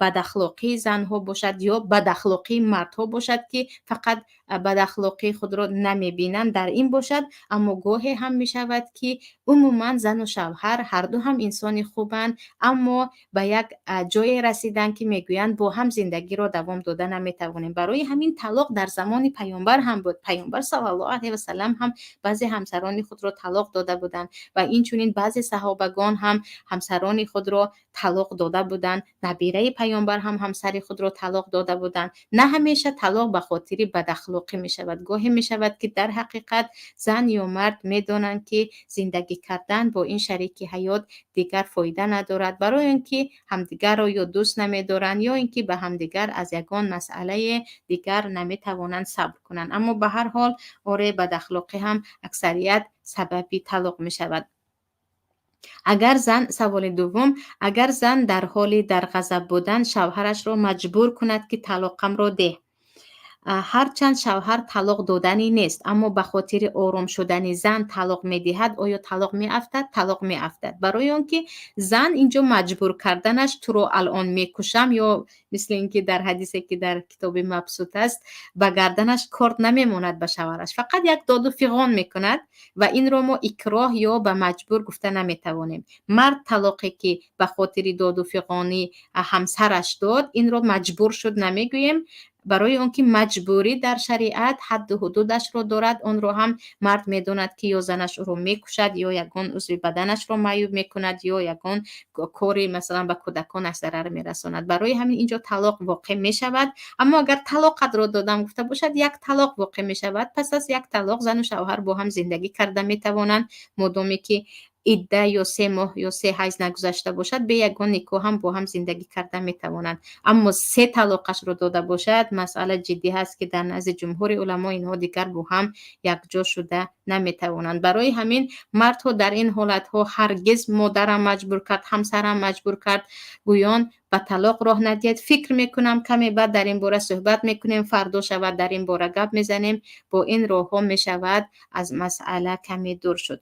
B: бадахлоқии занҳо бошад ё бадахлоқии мардҳо бошад, ки фақат бадахлоқии худро намебинанд, дар ин бошад. Аммо гоҳе ҳам мешавад, ки умуман зану шавҳар ҳарду ҳам инсони хубанд, аммо ба як ҷое расиданд, ки мегӯянд, бо ҳам зиндагиро давом дода наметавонем. Барои ҳамин талоқ дар замони паёмбар ҳам буд. Паёмбар саллаллоҳу алайҳи васалам ҳам баъзе ҳамсарони худро талоқ дода буданд ва инчунин баъзе саҳобагон ҳам ҳамсарони худро талоқ дода буданд. Набираи паёмбар ҳам ҳамсари худро талоқ дода буданд. На ҳамеша талоқ ба хотири бадахлоқӣ мешавад. Гоҳе мешавад, ки дар ҳақиқат зан ё мард медонанд, ки зиндагӣ кардан бо ин шарики ҳаёт дигар фоида надорад, барои он ки ҳамдигарро ё дӯст намедоранд, ё ин ки ба ҳамдигар аз ягон масъалае дигар наметавонанд сабр кунанд. Аммо ба ҳар ҳол, оре, бадахлоқӣ ҳам аксарият сабаби талоқ мешавад. Агар зан, саволи дуввум, агар зан дар ҳоли дар ғазаб будан шавҳарашро маҷбур кунад, ки талоқамро деҳ, ҳарчанд шавҳар талоқ доданӣ нест, аммо ба хотири ором шудани зан талоқ медиҳад, оё талоқ меафтад? Талоқ меафтад, барои он ки зан инҷо маҷбур карданаш, туро алон мекушам, ё мисли ин ки дар ҳадисе, ки дар китоби Мабсут аст, ба гарданаш корд намемонад ба шавҳараш, фақат як доду фиғон мекунад ва инро мо икроҳ ё ба маҷбур гуфта наметавонем. Мард талоқе ки ба хотири доду фиғонӣ ҳамсараш дод, инро маҷбур шуд намегӯем. Барои он ки маҷбурӣ дар шариат ҳадду ҳудудашро дорад, онро ҳам мард медонад, ки ё занаш ӯро мекушад, ё ягон узви баданашро маъюб мекунад, ё ягон кори, масалан, ба кӯдаконаш зарар мерасонад. Барои ҳамин инҷо талоқ воқеъ мешавад. Аммо агар талоқатро додам гуфта бошад, як талоқ воқеъ мешавад. Пас аз як талоқ зану шавҳар бо ҳам зиндагӣ карда метавонанд, модоме ки идда ё 3 моҳ ё се ҳайз нагузашта бошад, бе ягон никоҳ ҳам бо ҳам зиндагӣ карда метавонанд. Аммо се талоқашро дода бошад, масъала ҷиддӣ ҳаст, ки дар назди ҷумҳури уламо инҳо дигар бо ҳам якҷо шуда наметавонанд. Барои ҳамин мардҳо дар ин ҳолатҳо ҳаргиз модарам маҷбур кард, ҳамсарам маҷбур кард гӯён ба талоқ роҳ надиҳед. Фикр мекунам, каме баъд дар ин бора суҳбат мекунем, фардо шавад, дар ин бора гап мезанем. Бо ин роҳҳо мешавад аз масъала каме дур шуд.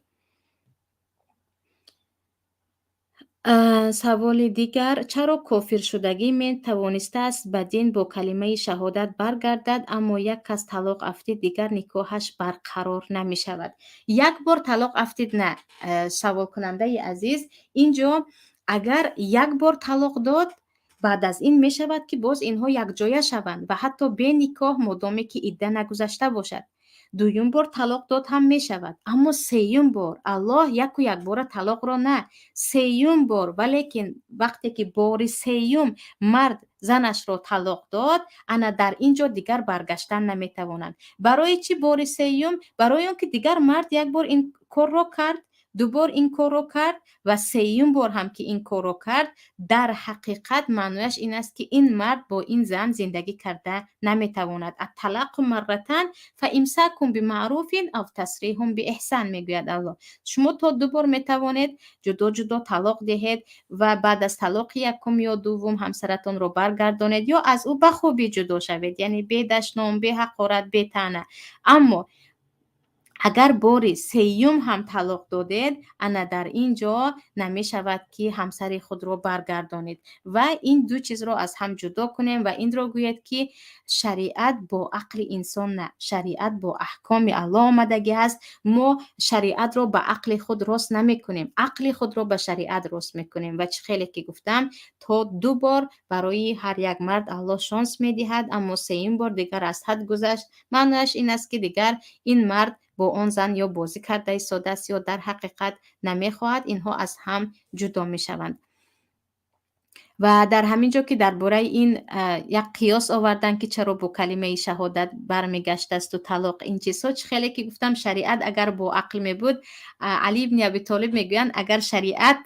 B: Саволи дигар: чаро кофиршудагӣ метавонистааст ба дин бо калимаи шаҳодат баргардад, аммо як кас талоқ афтид, дигар никоҳаш барқарор намешавад? Як бор талоқ афтид, на, саволкунандаи азиз, инҷо агар як бор талоқ дод, баъд аз ин мешавад, ки боз инҳо якҷоя шаванд ва ҳатто бе никоҳ, модоме ки идда нагузашта бошад. Дуюм бор талоқ дод ҳам мешавад, аммо сеюм бор Аллоҳ яку якбора талоқро на, сеюм бор. Валекин вақте ки бори сеюм мард занашро талоқ дод, ана дар ин ҷо дигар баргаштан наметавонанд. Барои чӣ бори сеюм? Барои он ки дигар мард як бор ин корро кард, ду бор ин корро кард ва сеюм бор ҳам ки ин корро кард, дар ҳақиқат маънояш ин аст, ки ин мард бо ин зан зиндагӣ карда наметавонад. Атталақу марратан фа имсакун бимаъруфин ав тасриҳун биэҳсан, мегӯяд Аллоҳ. Шумо то ду бор метавонед ҷудо ҷудо талоқ диҳед ва баъд аз талоқи якум ё дуввум ҳамсаратонро баргардонед ё аз ӯ ба хубӣ ҷудо шавед, яъне бе дашном, бе ҳақорат, бе таъна. Аммо агар бори сеюм ҳам талоқ додед, ана дар ин ҷо намешавад, ки ҳамсари худро баргардонед. Ва ин ду чизро аз ҳам ҷудо кунем ва инро гӯед, ки шариат бо ақли инсон на, шариат бо аҳкоми Аллоҳ омадагӣ ҳаст. Мо шариатро ба ақли худ рост намекунем, ақли худро ба шариат рост мекунем. Ва чӣ хеле ки гуфтам, то ду бор барои ҳар як мард Аллоҳ шонс медиҳад, аммо сеюм бор дигар аз ҳад гузашт, маънояш ин аст, ки дигар ин мард бо он зан ё бозӣ карда истодааст, ё дар ҳақиқат намехоҳад, инҳо аз ҳам ҷудо мешаванд. Ва дар ҳамин ҷо, ки дар бораи ин як қиёс овардан, ки чаро бо калимаи шаҳодат бармегаштасту талоқ, ин чизҳо, чӣ хеле ки гуфтам, шариат агар бо ақл мебуд, Али ибни Абитолиб мегӯянд, агар шариат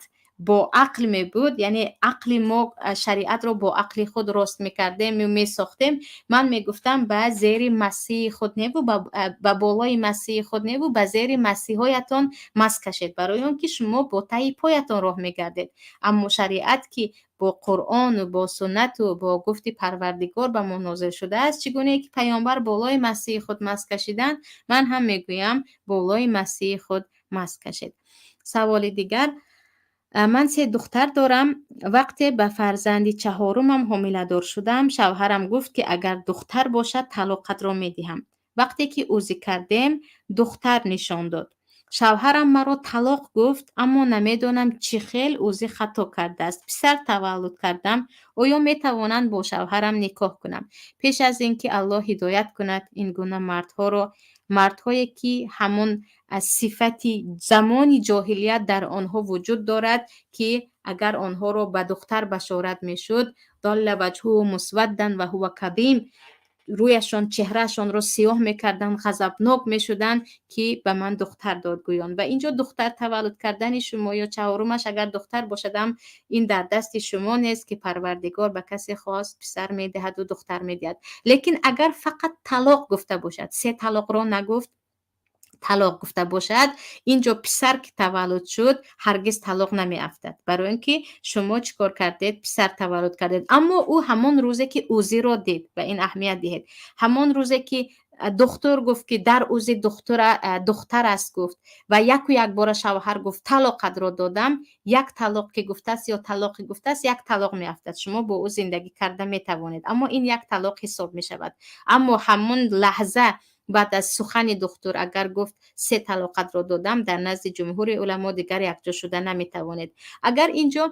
B: бо ақл мебуд, яъне ақли мо шариатро бо ақли худ рост мекардем ё месохтем, ман мегуфтам, ба зери масии худ неву ба болои масии худ неву ба зери масиҳоятон мас кашед, барои он ки шумо бо таи поятон роҳ мегардед. Аммо шариат, ки бо Қуръону бо суннату бо гуфти Парвардигор ба мо нозил шудааст, чӣ гунае ки паёмбар болои масии худ мас кашиданд, ман ҳам мегӯям, болои масии худ мас кашед. Саволи дигар: ман се духтар дорам. Вақте ба фарзанди чаҳорумам ҳомиладор шудам, шавҳарам гуфт, ки агар духтар бошад, талоқатро медиҳам. Вақте ки УЗИ кардем, духтар нишон дод. Шавҳарам маро талоқ гуфт, аммо намедонам, чӣ хел УЗИ хато кардааст, писар таваллуд кардам. Оё метавонанд бо шавҳарам никоҳ кунам? Пеш аз ин ки Аллоҳ ҳидоят кунад ин гуна мардҳоро, мардҳое ки ҳамон сифати замони ҷоҳилият дар онҳо вуҷуд дорад, ки агар онҳоро ба духтар башорат мешуд, долла ваҷҳуҳу мусваддан ва ҳува кадим, рӯяшон, чеҳраашонро сиёҳ мекарданд, ғазабнок мешуданд, ки ба ман духтар дод гӯён. Ва инҷо духтар таваллуд кардани шумо ё чаҳорумаш агар духтар бошадам, ин дар дасти шумо нест, ки Парвардигор ба касе хост писар медиҳаду духтар медиҳад. Лекин агар фақат талоқ гуфта бошад, се талоқро нагуфт, талоқ гуфта бошад, инҷо писар ки таваллуд шуд, ҳаргиз талоқ намеафтад, барои он ки шумо чӣ кор кардед? Писар таваллуд кардед. Аммо ӯ ҳамон рӯзе ки УЗИро дид, ба ин аҳамият диҳед, ҳамон рӯзе ки духтур гуфт, ки дар УЗИ духтар аст гуфт, ва яку якбора шавҳар гуфт, талоқатро додам, як талоқ ки гуфтааст ё талоқе гуфтааст, як талоқ меафтад, шумо бо ӯ зиндагӣ карда метавонед, аммо ин як талоқ ҳисоб мешавад. Аммо ҳамон лаҳза баъд аз сухани духтур агар гуфт, се талоқатро додам, дар назди ҷумҳури уламо дигар якҷо шуда наметавонед. Агар инҷо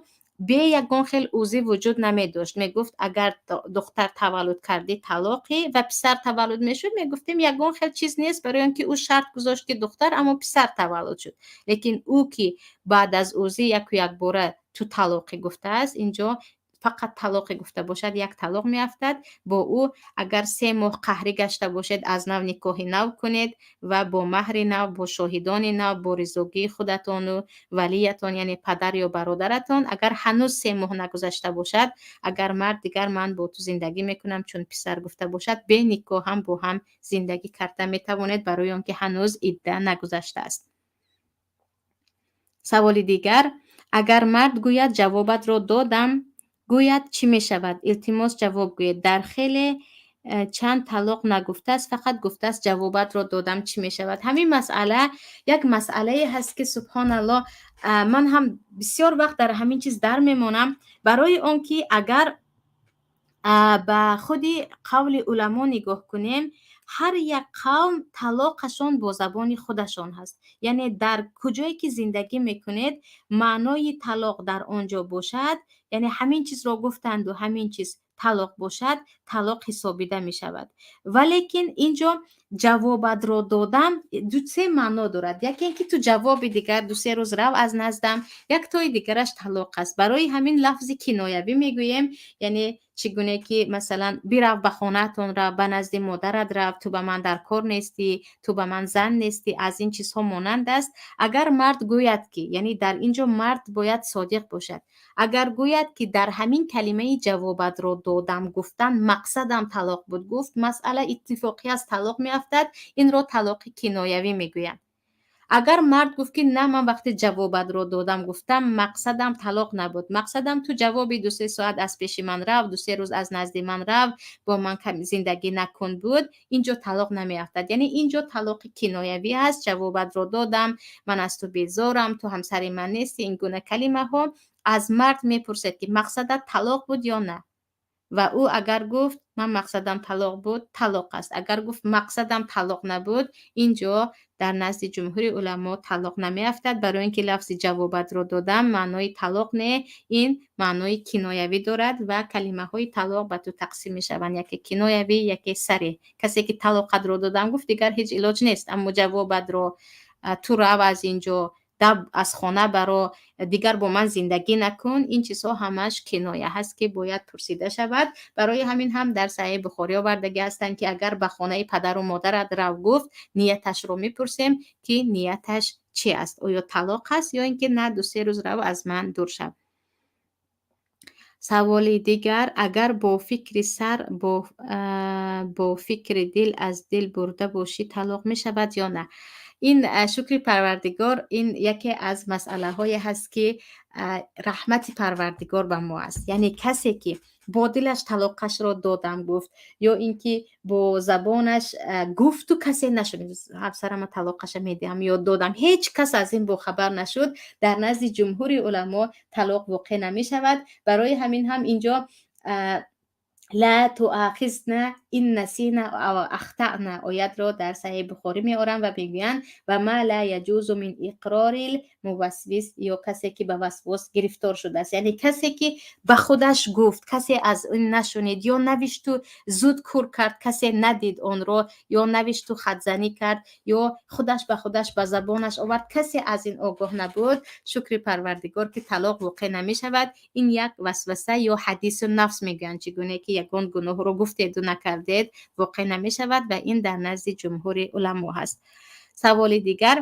B: Бе ягон хел УЗИ вуҷуд намедошт. Мегуфт, агар духтар таваллуд кардӣ, талоқӣ, ва писар таваллуд мешуд, мегуфтем, ягон хел чиз нест, барои он ки ӯ шарт гузошт, ки духтар, аммо писар таваллуд шуд. Лекин ӯ ки баъд аз УЗИ яку якбора ту талоқӣ гуфтааст, инҷо фақат талоқе гуфта бошад, як талоқ меафтад. Бо ӯ агар 3 моҳ қаҳрӣ гашта бошед, аз нав никоҳи нав кунед ва бо маҳри нав, бо шоҳидони нав, бо ризогии худатону валиятон, яъне падар ё бародаратон. Агар ҳанӯз 3 моҳ нагузашта бошад, агар мард дигар ман бо ту зиндагӣ мекунам, чун писар гуфта бошад, бе никоҳ ҳам бо ҳам зиндагӣ карда метавонед, барои он ки ҳанӯз идда нагузаштааст. Саволи дигар: агар мард гӯяд, ҷавобатро додам гӯяд, чӣ мешавад? Илтимос, ҷавоб гӯед. Дар хеле чанд талоқ нагуфтааст, фақат гуфтааст, ҷавобатро додам, чӣ мешавад? Ҳамин масъала як масъалае ҳаст, ки, субҳоналлоҳ, ман ҳам бисёр вақт дар ҳамин чиз дар мемонам, барои он ки агар ба худи қавли уламо нигоҳ кунем, ҳар як қавм талоқашон бо забони худашон ҳаст. Яъне дар куҷое ки зиндагӣ мекунед, маънои талоқ дар он ҷо бошад, яъне ҳамин чизро гуфтанду ҳамин чиз талоқ бошад, талоқ ҳисобида мешавад. Валекин ин ҷо ҷавобатро додам ду-се маъно дорад. Яке ин ки ту ҷавоби дигар ду-се рӯз рав аз наздам, яктои дигараш талоқ аст. Барои ҳамин лафзи киноявӣ мегӯем, яъне чӣ гуне ки, масалан, бирав, ба хонаатон рав, ба назди модарат рав, ту ба ман дар кор нестӣ, ту ба ман зан нестӣ, аз ин чизҳо монанд аст. Агар мард гӯяд, ки, яъне дар ин ҷо мард бояд содиқ бошад, агар гӯяд, ки дар ҳамин калимаи ҷавобатро додам гуфтан мақсадам талоқ буд гуфт, масъала иттифоқӣ аст, талоқ меафтад, инро талоқи киноявӣ мегӯянд. Агар мард гуфт, ки на, ман вақте ҷавобатро додам гуфтам, мақсадам талоқ набуд, мақсадам ту ҷавоби ду-се соат аз пеши ман рав, ду-се рӯз аз назди ман рав, бо ман зиндагӣ накун буд, ин ҷо талоқ намеафтад. Яъне ин ҷо талоқи киноявӣ ҳаст: ҷавобатро додам, ман аз ту безорам, ту ҳамсари ман нестӣ, ин гуна калимаҳо. Аз мард мепурсед, ки мақсадат талоқ буд ё на, ва ӯ агар гуфт, ман мақсадам талоқ буд, талоқ аст. Агар гуфт, мақсадам талоқ набуд, ин ҷо дар назди ҷумҳури уламо талоқ намеафтад, барои ин ки лафзи ҷавобатро додам маънои талоқ не, ин маънои киноявӣ дорад ва калимаҳои талоқ ба ду тақсим мешаванд: яке киноявӣ, яке сареҳ. Касе ки талоқатро додам гуфт, дигар ҳеҷ илоҷ нест. Аммо ҷавобатро, ту рав аз ин ҷо, даб аз хона баро, дигар бо ман зиндагӣ накун, ин чизҳо ҳамаш киноя ҳаст, ки бояд пурсида шавад. Барои ҳамин ҳам дар Саҳеҳи Бухорӣ овардагӣ ҳастанд, ки агар ба хонаи падару модарат рав гуфт, нияташро мепурсем, ки нияташ чи аст, оё талоқ аст ё ин ки на, ду-се рӯз рав, аз ман дур шав. Саволи дигар: агар бо фикри сар бо фикри дил аз дил бурда бошӣ, талоқ мешавад ё на? Ин, шукри Парвардигор, ин яке аз масъалаҳое ҳаст, ки раҳмати Парвардигор ба мо аст. Яъне касе ки бо дилаш талоқашро додам гуфт ё ин ки бо забонаш гуфту касе нашуд, ҳамсарама талоқаша медиҳам ё додам, ҳеҷ кас аз ин бохабар нашуд, дар назди ҷумҳури уламо талоқ воқеъ намешавад. Барои ҳамин ҳам инҷо ла туахизна ин насина ав ахтана оятро дар Саҳеҳи Бухорӣ меоранд ва мегӯянд: ва ма ла яҷузу мин иқрорил мувасвис, ё касе ки ба васвос гирифтор шудааст, яъне касе ки ба худаш гуфт, касе аз ин нашунид, ё навишту зуд кур кард, касе надид онро, ё навишту хатзанӣ кард, ё худаш ба худаш ба забонаш овард, касе аз ин огоҳ набуд, шукри Парвардигор, ки талоқ воқеъ намешавад. Ин як васваса ё ҳадису нафс мегӯянд, чӣ гуне ки ягон гуноҳро гуфтеду накардед, воқеъ намешавад, ва ин дар назди ҷумҳури уламо ҳаст. Саволи дигар: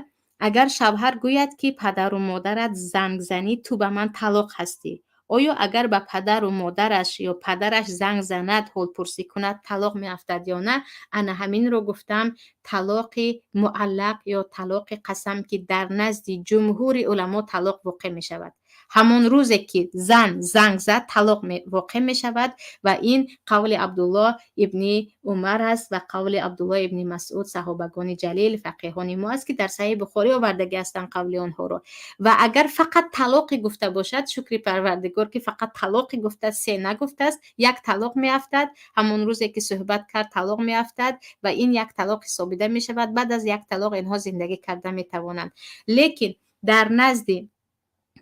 B: агар шавҳар гӯяд, ки падару модарат занг занӣ, ту ба ман талоқ ҳастӣ, оё агар ба падару модараш ё падараш занг занад, ҳолпурсӣ кунад, талоқ меафтад ё на? Ана ҳаминро гуфтам, талоқи муаллақ ё талоқи қасам, ки дар назди ҷумҳури уламо талоқ воқеъ мешавад. Ҳамон рӯзе ки зан занг зад, талоқ воқеъ мешавад, ва ин қавли Абдуллоҳ ибни Умар аст ва қавли Абдуллоҳ ибни Масъуд, саҳобагони ҷалил, фақеҳони мо аст, ки дар Саҳеҳи Бухорӣ овардагӣ ҳастанд қавли онҳоро. Ва агар фақат талоқе гуфта бошад, шукри Парвардигор, ки фақат талоқе гуфтааст, се нагуфтааст, як талоқ меафтад. Ҳамон рӯзе ки суҳбат кард, талоқ меафтад ва ин як талоқ ҳисобида мешавад. Баъд аз як талоқ инҳо зиндагӣ карда метавонанд. Лекин дар назди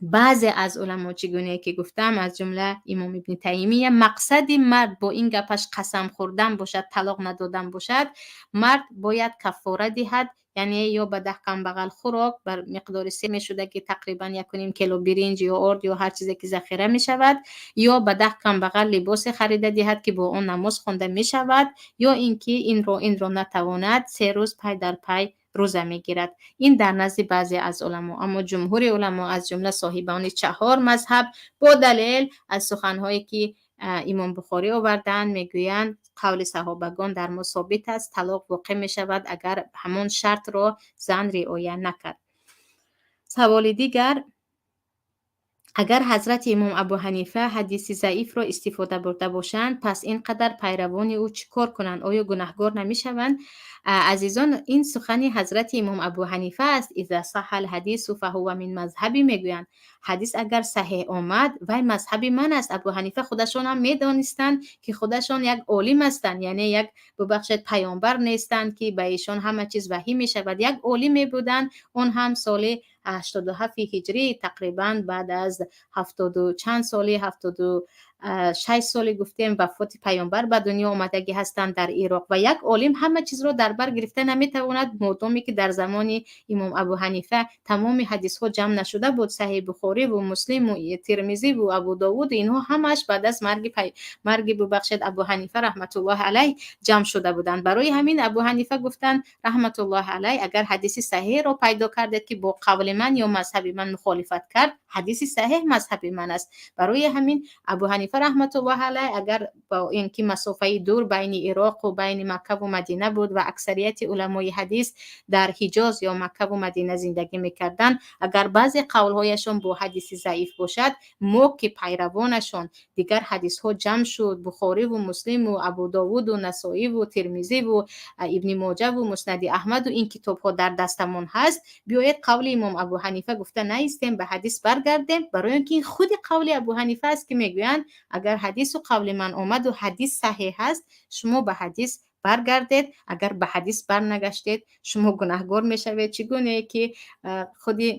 B: Баъзе аз уламо, чӣ гуне ки гуфтам, аз ҷумла имом Ибни Таймия, мақсади мард бо ин гапаш қасам хӯрдан бошад, талоқ надодан бошад, мард бояд каффора диҳад, яъне ё ба 10 камбағал хӯрок бар миқдори се мешуда, ки тақрибан 1,5 кило биринҷ ё орд ё ҳар чизе ки захира мешавад, ё ба 10 камбағал либосе харида диҳад, ки бо он намоз хонда мешавад, ё ин ки инро натавонад, 3 рӯз пай дар пай рӯза мегирад. Ин дар назди баъзе аз уламо. Аммо ҷумҳури уламо, аз ҷумла соҳибони чаҳор мазҳаб, бо далел аз суханҳое ки имом Бухорӣ овардаанд, мегӯянд: қавли саҳобагон дар мо собит аст, талоқ воқеъ мешавад, агар ҳамон шартро зан риоя накард. Саволи дигар: агар ҳазрати имом Абу Ҳанифа ҳадиси заифро истифода бурда бошанд, пас ин қадар пайравони ӯ чӣ кор кунанд? Оё гунаҳгор намешаванд? Азизон, ин сухани ҳазрати имом Абу Ҳанифа аст. إذا صح الحديث فهو من مذهبي мегӯянд. Ҳадис агар саҳеҳ омад, вай мазҳаби ман аст. Абу Ҳанифа худашонам медонистанд, ки худашон як олим ҳастанд, яъне як, бубахшед, паёмбар нестанд, ки ба эшон ҳама чиз ваҳӣ мешавад. Як олиме буданд, он ҳам соли 87 ҳиҷрӣ, тақрибан баъд аз ҳафтоду чанд соли, 76 соли гуфтем, вафоти паёмбар ба дунё омадагӣ ҳастанд дар Ироқ. Ва як олим ҳама чизро дар бар гирифта наметавонад, модоме ки дар замони имом Абу Ҳанифа тамоми ҳадисҳо ҷамъ нашуда буд. Саҳеҳи Бухориву Муслиму Термизиву Абу Довуду инҳо ҳамааш баъд аз марги, бубахшед, Абу Ҳанифа раҳматуллоҳи алайҳ ҷамъ шуда буданд. Барои ҳамин Абу Ҳанифа гуфтанд раҳматуллоҳи алайҳ: агар ҳадиси саҳеҳро пайдо кардед, ки бо қавли ман ё мазҳаби ман мухолифат кард, ҳадиси саҳеҳ мазҳаби ман аст. Барои ҳамин Абу Ҳанифа раҳматуллоҳи алайҳ, агар бо ин ки масофаи дур байни Ироқу байни Маккаву Мадина буд ва аксарияти уламои ҳадис дар Ҳиҷоз ё Маккаву Мадина зиндагӣ мекарданд, агар баъзе қавлҳояшон бо ҳадиси заиф бошад, мо ки пайравонашон, дигар ҳадисҳо ҷамъ шуд, Бухориву Муслиму Абу Довуду Насоиву Термизиву Ибни Моҷаву Муснади Аҳмаду ин китобҳо дар дастамон ҳаст, биёед, қавли имом Абу Ҳанифа гуфта наистем, ба ҳадис баргардем, барои он ки ин худи қавли Абу Ҳанифа аст, ки мегӯянд: агар ҳадису қавли ман омаду ҳадис саҳеҳ аст, шумо ба ҳадис баргардед. Агар ба ҳадис барнагаштед, шумо гунаҳгор мешавед, чӣ гунае ки худи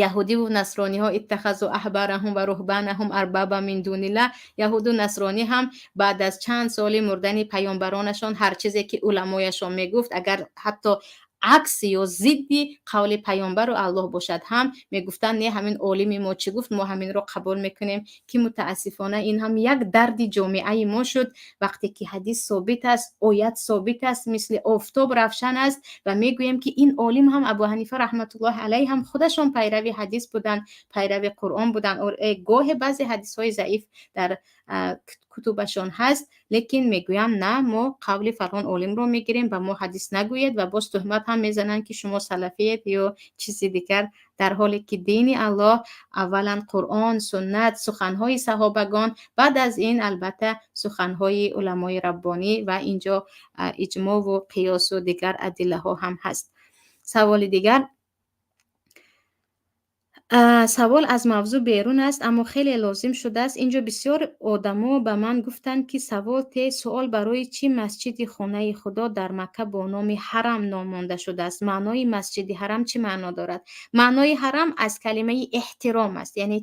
B: яҳудиву насрониҳо اتخذوا أحبارهم ورهبانهم أربابا من دون الله. Яҳуду насронӣ ҳам баъд аз чанд соли мурдани паёмбаронашон ҳар чизе ки уламояшон мегуфт, агар ҳатто акс ё зидди қавли паёмбару Аллоҳ бошад ҳам, мегуфтанд: не, ҳамин олими мо чӣ гуфт, мо ҳаминро қабул мекунем. Ки мутаассифона ин ҳам як дарди ҷомеаи мо шуд. Вақте ки ҳадис собит аст, оят собит аст, мисли офтоб равшан аст ва мегӯем, ки ин олим ҳам, Абу Ҳанифа раҳматуллоҳи алайҳ ҳам худашон пайрави ҳадис буданд, пайрави Қуръон буданд. Гоҳе баъзе ҳадисҳои заиф дар кутубашон ҳаст, лекин мегӯянд: на, мо қавли фалон олимро мегирем, ба мо ҳадис нагӯед. Ва боз туҳмат ҳам мезананд, ки шумо салафиед ё чизи дигар, дар ҳоле ки дини Аллоҳ аввалан Қуръон, суннат, суханҳои саҳобагон, баъд аз ин албатта суханҳои уламои раббонӣ ва инҷо иҷмову қиёсу дигар адиллаҳо ҳам ҳаст. Саволи дигар. Савол аз мавзӯъ берун аст, аммо хеле лозим шудааст. Инҷо бисёр одамо ба ман гуфтанд, ки савол те суол: барои чӣ масҷиди Хонаи Худо дар Макка бо номи Ҳарам ном монда шудааст? Маънои масҷиди Ҳарам чӣ маъно дорад? Маънои ҳарам аз калимаи эҳтиром аст, яъне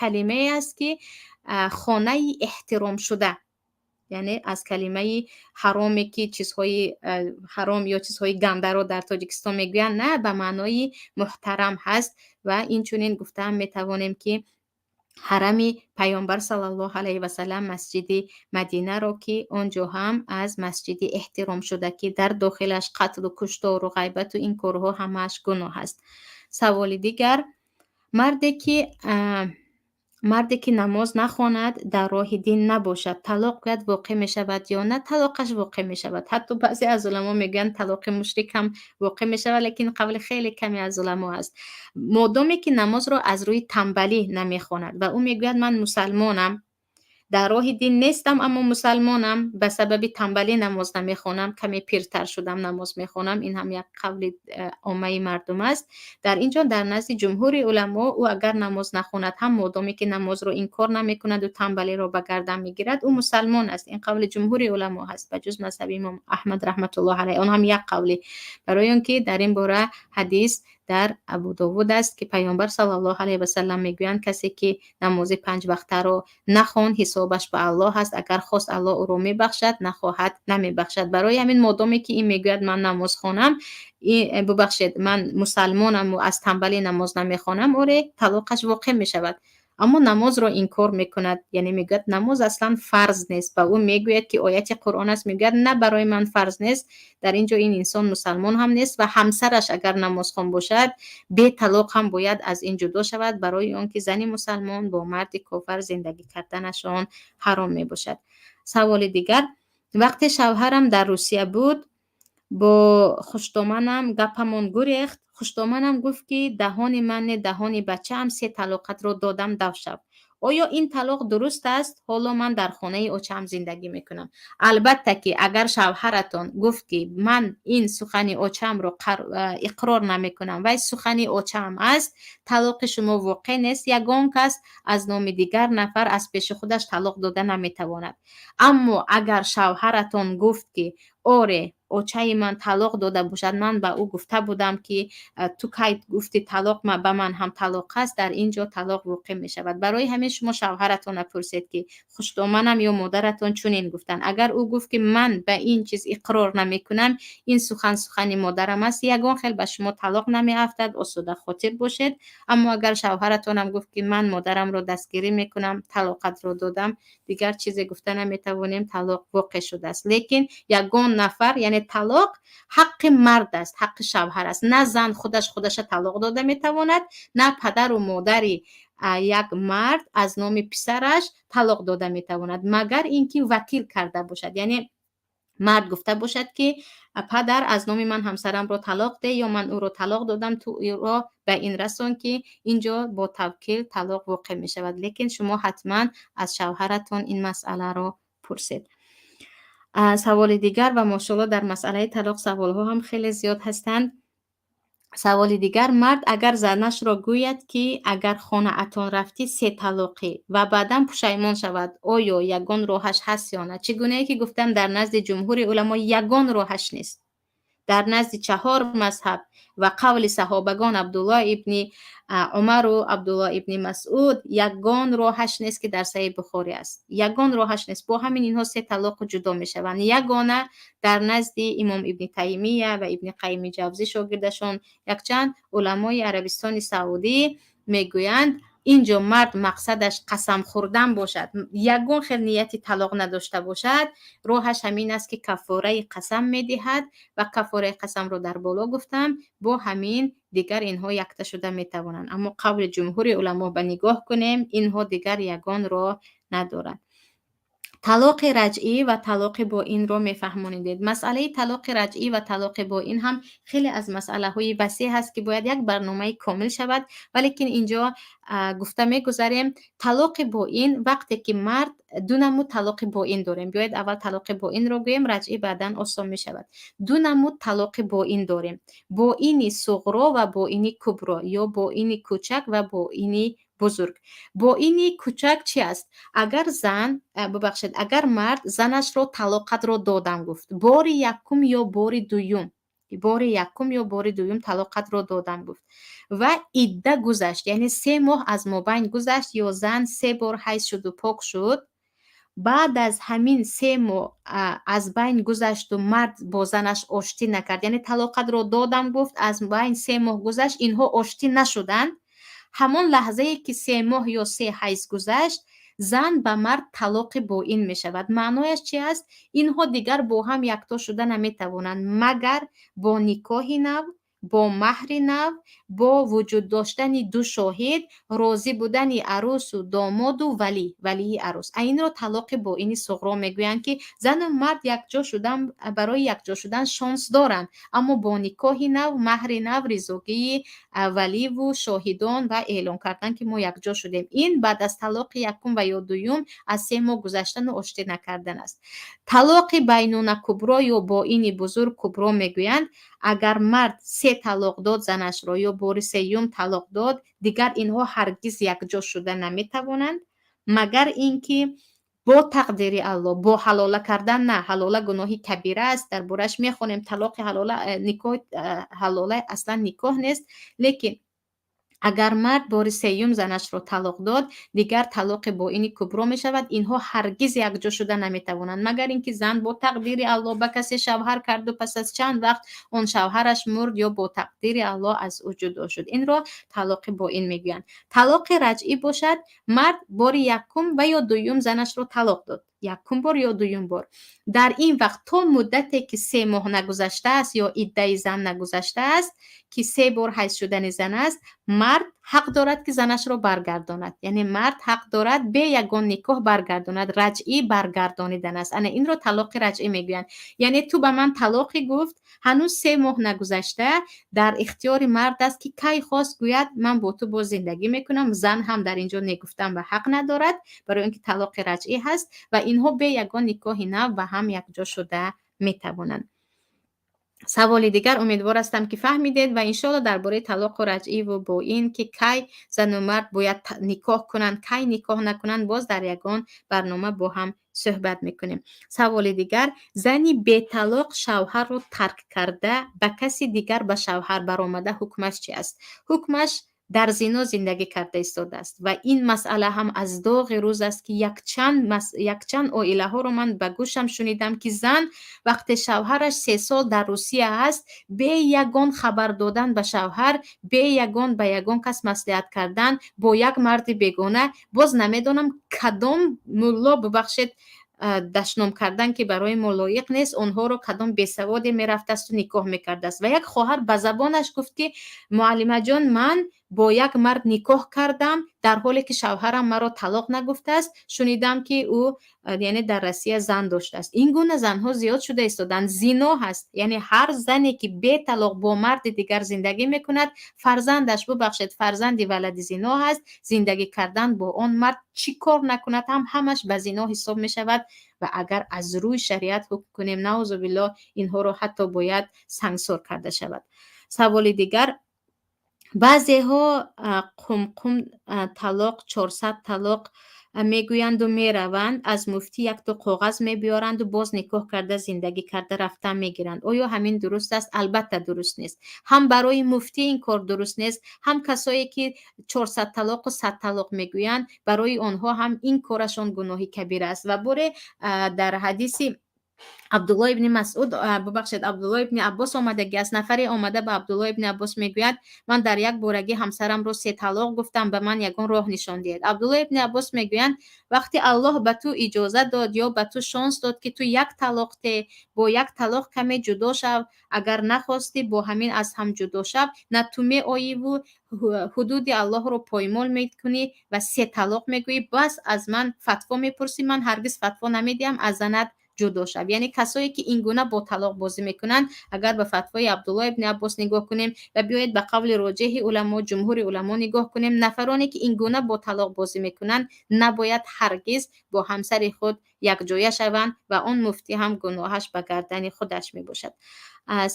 B: калимае аст, ки хонаи эҳтиромшуда, яъне аз калимаи ҳароме, ки чизҳои ҳаром ё чизҳои гандаро дар Тоҷикистон мегӯянд, на, ба маънои муҳтарам ҳаст. Ва инчунин гуфтаам метавонем, ки ҳарами паёмбар саллаллоҳу алайҳи васалам, масҷиди Мадинаро, ки он ҷо ҳам аз масҷиди эҳтиромшуда, ки дар дохилаш қатлу куштору ғайбату ин корҳо ҳамааш гуноҳ аст. Саволи дигар: марде ки намоз нахонад, дар роҳи дин набошад, талоқ гӯяд, воқеъ мешавад ё на? Талоқаш воқеъ мешавад. Ҳатто баъзе аз уламо мегӯянд, талоқи мушрик ҳам воқеъ мешавад, лекин қавли хеле каме аз уламо аст. Модоме ки намозро аз рӯи тамбалӣ намехонад ва ӯ мегӯяд: ман мусалмонам, дар роҳи дин нестам, аммо мусалмонам, ба сабаби тамбалӣ намоз намехонам, каме пиртар шудам, намоз мехонам. Ин ҳам як қавли оммаи мардум аст. Дар ин ҷо дар назди ҷумҳури уламо ӯ агар намоз нахонад ҳам, модоме ки намозро инкор намекунаду тамбалиро ба гардан мегирад, ӯ мусалмон аст. Ин қавли ҷумҳури уламо ҳаст, ба ҷуз мазҳаби имом Аҳмад раҳматуллоҳ алайҳ, он ҳам як қавли, барои он ки дар ин бора ҳадис Дар Абудовуд аст, ки Паёмбар саллаллоҳу алайҳи васаллам мегӯянд: касе ки намози панҷ вақтаро нахонд, ҳисобаш ба Аллоҳ аст. Агар хост, Аллоҳ ӯро мебахшад, нахоҳад, намебахшад. Барои ҳамин, модоме ки ин мегӯяд, ман намоз хонам, бубахшед, ман мусалмонаму аз тамбалӣ намоз намехонам, оре, талоқаш воқеъ мешавад. Аммо намозро инкор мекунад, яъне мегӯяд, намоз аслан фарз нест. Ба ӯ мегӯяд, ки ояти Қуръон аст, мегӯяд, на, барои ман фарз нест. Дар ин ҷо ин инсон мусалмон ҳам нест ва ҳамсараш агар намозхон бошад, беталоқ ҳам бояд аз ин ҷудо шавад, барои он ки зани мусалмон бо марди кофар зиндагӣ карданашон ҳаром мебошад. Саволи дигар: вақте шавҳарам дар Русия буд, бо хуштоманам гапамон гурехт. Хуштоманам гуфт, ки даҳони ман не, даҳони бачаам, се талоқатро додам, дав шав. Оё ин талоқ дуруст аст? Ҳоло ман дар хонаи очаам зиндагӣ мекунам. Албатта ки агар шавҳаратон гуфт, ки ман ин сухани очаамро иқрор намекунам, вай сухани очаам аст, талоқи шумо воқеъ нест. Ягон кас аз номи дигар нафар аз пеши худаш талоқ дода наметавонад. Аммо агар шавҳаратон гуфт, ки оре, очаи ман талоқ дода бошад, ман ба ӯ гуфта будам, ки ту кай гуфти талоқ, ба ман ҳам талоқ аст, дар ин ҷо талоқ воқеъ мешавад. Барои ҳамин шумо шавҳаратонро пурсед, ки хуштоманам ё модаратон чунин гуфтанд. Агар ӯ гуфт, ки ман ба ин чиз иқрор намекунам, ин сухан сухани модарам аст, ягон хел ба шумо талоқ намеафтад, осуда хотир бошед. Аммо агар шавҳаратонам гуфт, ки ман модарамро дастгирӣ мекунам, талоқатро додам, дигар чизе гуфта наметавонем, талоқ воқеъ шудааст. Лекин ягон нафар, яъне талоқ ҳаққи мард аст, ҳаққи шавҳар аст. На зан худаш худаша талоқ дода метавонад, на падару модари як мард аз номи писараш талоқ дода метавонад, магар ин ки вакил карда бошад, яъне мард гуфта бошад, ки падар, аз номи ман ҳамсарамро талоқ деҳ ё ман ӯро талоқ додам, ту ӯро ба ин расон, ки ин ҷо бо тавкил талоқ воқеъ мешавад. Лекин шумо ҳатман аз шавҳаратон ин масъаларо пурсед. Саволи дигар, ва мошоалло, дар масъалаи талоқ саволҳо ҳам хеле зиёд ҳастанд. Саволи дигар: мард агар занашро гӯяд, ки агар хонаатон рафтӣ, се талоқӣ, ва баъдан пушаймон шавад, оё ягон роҳаш ҳаст ё на? Чӣ гунае ки гуфтам, дар назди ҷумҳури уламо ягон роҳаш нест. Дар назди чаҳор мазҳаб ва қавли саҳобагон Абдуллоҳ ибни Умару Абдуллоҳ ибни Масъуд ягон роҳаш нест, ки дар Саҳеҳи Бухорӣ аст. Ягон роҳаш нест. Бо ҳамин инҳо се талоқу ҷудо мешаванд. Ягона дар назди имом Ибни Таймия ва Ибни Қайими Ҷавзӣ, шогирдашон, якчанд уламои Арабистони Саудӣ мегӯянд, ин ҷо мард мақсадаш қасам хӯрдан бошад, ягон хел нияти талоқ надошта бошад, роҳаш ҳамин аст, ки каффораи қасам медиҳад ва каффораи қасамро дар боло гуфтам. Бо ҳамин дигар инҳо якта шуда метавонанд. Аммо қавли ҷумҳури уламо ба нигоҳ кунем, инҳо дигар ягон роҳ надоранд. Талоқи раҷъӣ ва талоқи боинро мефаҳмонидед. Масъалаи талоқи раҷъӣ ва талоқи боин ҳам хеле аз масъалаҳои васеъ ҳаст, ки бояд як барномаи комил шавад, валекин инҷо гуфта мегузарем. Талоқи боин, вақте ки мард, ду намуд талоқи боин дорем. Биёед, аввал талоқи боинро гӯем, раҷъӣ баъдан осон мешавад. Ду намуд талоқи боин дорем: боини суғро ва боини кубро ё боини кӯчак ва боини бузург. Боини кӯчак чи аст? Агар зан, бубахшед, агар мард занашро талоқатро додам гуфт, бори якум ё бори дуюм, бори якум ё бори дуюм талоқатро додам гуфт ва идда гузашт, яъне 3 моҳ аз мобайн гузашт ё зан се бор ҳайз шуду пок шуд, баъд аз ҳамин 3 моҳ аз байн гузашту мард бо занаш оштӣ накард, яъне талоқатро додам гуфт, аз байн 3 моҳ гузашт, инҳо оштӣ нашуданд, ҳамон лаҳзае ки 3 моҳ ё се ҳайз гузашт, зан ба мард талоқи боин мешавад. Маънояш чи аст? Инҳо дигар бо ҳам якто шуда наметавонанд, магар бо никоҳи нав, бо маҳри нав, бо вуҷуд доштани ду шоҳид, розӣ будани арӯсу домоду валӣ, валии арӯс. А инро талоқи боини суғро мегӯянд, ки зану мард якҷо шудан, барои якҷо шудан шонс доранд, аммо бо никоҳи нав, маҳри нав, ризогии валиву шоҳидон ва эълон кардан, ки мо якҷо шудем. Ин баъд аз талоқи якум ва ё дуюм аз 3 моҳ гузаштану оштӣ накардан аст. Талоқи байнуна кубро ё боини бузург, кубро мегӯянд: агар мард се талоқ дод занашро ё бори сеюм талоқ дод, дигар инҳо ҳаргиз якҷо шуда наметавонанд, магар ин ки бо Бо тақдири Аллоҳ, бо ҳалола кардан на. Ҳалола гуноҳи кабира аст, дар борааш мехонем. Талоқи ҳалола, никоҳ ҳалола аслан никоҳ нест. Лекин агар мард бори сеюм занашро талоқ дод, дигар талоқи боини кубро мешавад. Инҳо ҳаргиз якҷо шуда наметавонанд, магар ин ки зан бо тақдири Аллоҳ ба касе шавҳар карду пас аз чанд вақт он шавҳараш мурд ё бо тақдири Аллоҳ аз ӯ ҷудо шуд. Инро талоқи боин мегӯянд. Талоқи раҷъӣ бошад, мард бори якум ва ё дуюм занашро талоқ дод, якум бор ё дуюм бор. Дар ин вақт то муддате ки 3 моҳ нагузаштааст ё иддаи зан нагузаштааст, ки се бор ҳайз шудани зан аст, мард ҳақ дорад, ки занашро баргардонад. Яъне мард ҳақ дорад бе ягон никоҳ баргардонад. Раҷъӣ баргардонидан аст. Ана инро талоқи раҷъӣ мегӯянд. Яъне ту ба ман талоқӣ гуфт, ҳанӯз 3 моҳ нагузашта, дар ихтиёри мард аст, ки кай хост гӯяд: «Ман бо ту боз зиндагӣ мекунам». Зан ҳам дар ин ҷо не гуфтан ба ҳақ надорад, барои он ки талоқи раҷъӣ ҳаст ва инҳо бе ягон никоҳи нав ба ҳам якҷо шуда метавонанд. Саволи дигар, умедвор ҳастам, ки фаҳмидед ва иншоалло дар бораи талоқу раҷъиву бо ин ки кай зану мард бояд никоҳ кунанд, кай никоҳ накунанд, боз дар ягон барнома бо ҳам суҳбат мекунем. Саволи дигар: зани беталоқ шавҳарро тарк карда, ба каси дигар ба шавҳар баромада, ҳукмаш чи аст? Ҳукмаш дар зино зиндагӣ карда истодааст. Ва ин масъала ҳам аз доғи рӯз аст, ки якчанд оилаҳоро ман ба гӯшам шунидам, ки зан вақте шавҳараш 3 сол дар Русия ҳаст, бе ягон хабар додан ба шавҳар, бе ягон ба ягон кас маслиҳат кардан, бо як марди бегона, боз намедонам кадом мулло, бубахшед, дашном кардан, ки барои мо лоиқ нест, онҳоро кадом бесаводе мерафтасту никоҳ мекардааст. Ва як хоҳар ба забонаш гуфт, ки: «Муаллимаҷон, ман бо як мард никоҳ кардам, дар ҳоле ки шавҳарам маро талоқ нагуфтааст. Шунидам, ки ӯ яъне дар Россия зан доштааст». Ин гуна занҳо зиёд шуда истоданд. Зино ҳаст. Яъне ҳар зане, ки беталоқ бо марди дигар зиндагӣ мекунад, фарзандаш, бубахшед, фарзанди валади зино ҳаст. Зиндагӣ кардан бо он мард, чӣ кор накунад ҳам, ҳамаш ба зино ҳисоб мешавад. Ва агар аз рӯи шариат ҳукм кунем, наузубиллоҳ, инҳоро ҳатто бояд сангсор карда шавад. Саволи дигар: баъзеҳо қумқум талоқ, 400 талоқ мегӯянду мераванд, аз муфтӣ якто коғаз мебиёранду боз никоҳ карда, зиндагӣ карда рафтан мегиранд. Оё ҳамин дуруст аст? Албатта, дуруст нест. Ҳам барои муфтӣ ин кор дуруст нест, ҳам касое ки 400 талоқу 100 талоқ мегӯянд, барои онҳо ҳам ин корашон гуноҳи кабира аст. Ва боре дар ҳадиси Абдулло ибни Масъуд, бубахшед, Абдулло ибни Аббос омадагӣ аст. Нафаре омада ба Абдулло ибни Аббос мегӯяд: «Ман дар як борагӣ ҳамсарамро се талоқ гуфтам, ба ман ягон роҳ нишон диҳед». Абдулло ибни Аббос мегӯянд: «Вақте Аллоҳ ба ту иҷоза дод ё ба ту шонс дод, ки ту як талоқ те, бо як талоқ каме ҷудо шав. Агар нахостӣ, бо ҳамин аз ҳам ҷудо шав. На ту меоиву ҳудуди Аллоҳро поймол мекунӣ ва се талоқ мегӯӣ, бас аз ман фатво мепурсӣ. Ман ҳаргиз фатво намедиҳам, аз занат ҷудо шав». Яъне касое ки ин гуна бо талоқ бозӣ мекунанд, агар ба фатвои Абдулло ибни Аббос нигоҳ кунем ва биёед ба қавли роҷеҳи уламо, ҷумҳури уламо нигоҳ кунем, нафароне ки ин гуна бо талоқ бозӣ мекунанд, набояд ҳаргиз бо ҳамсари худ якҷоя шаванд ва он муфтӣ ҳам гуноҳаш ба гардани худаш мебошад.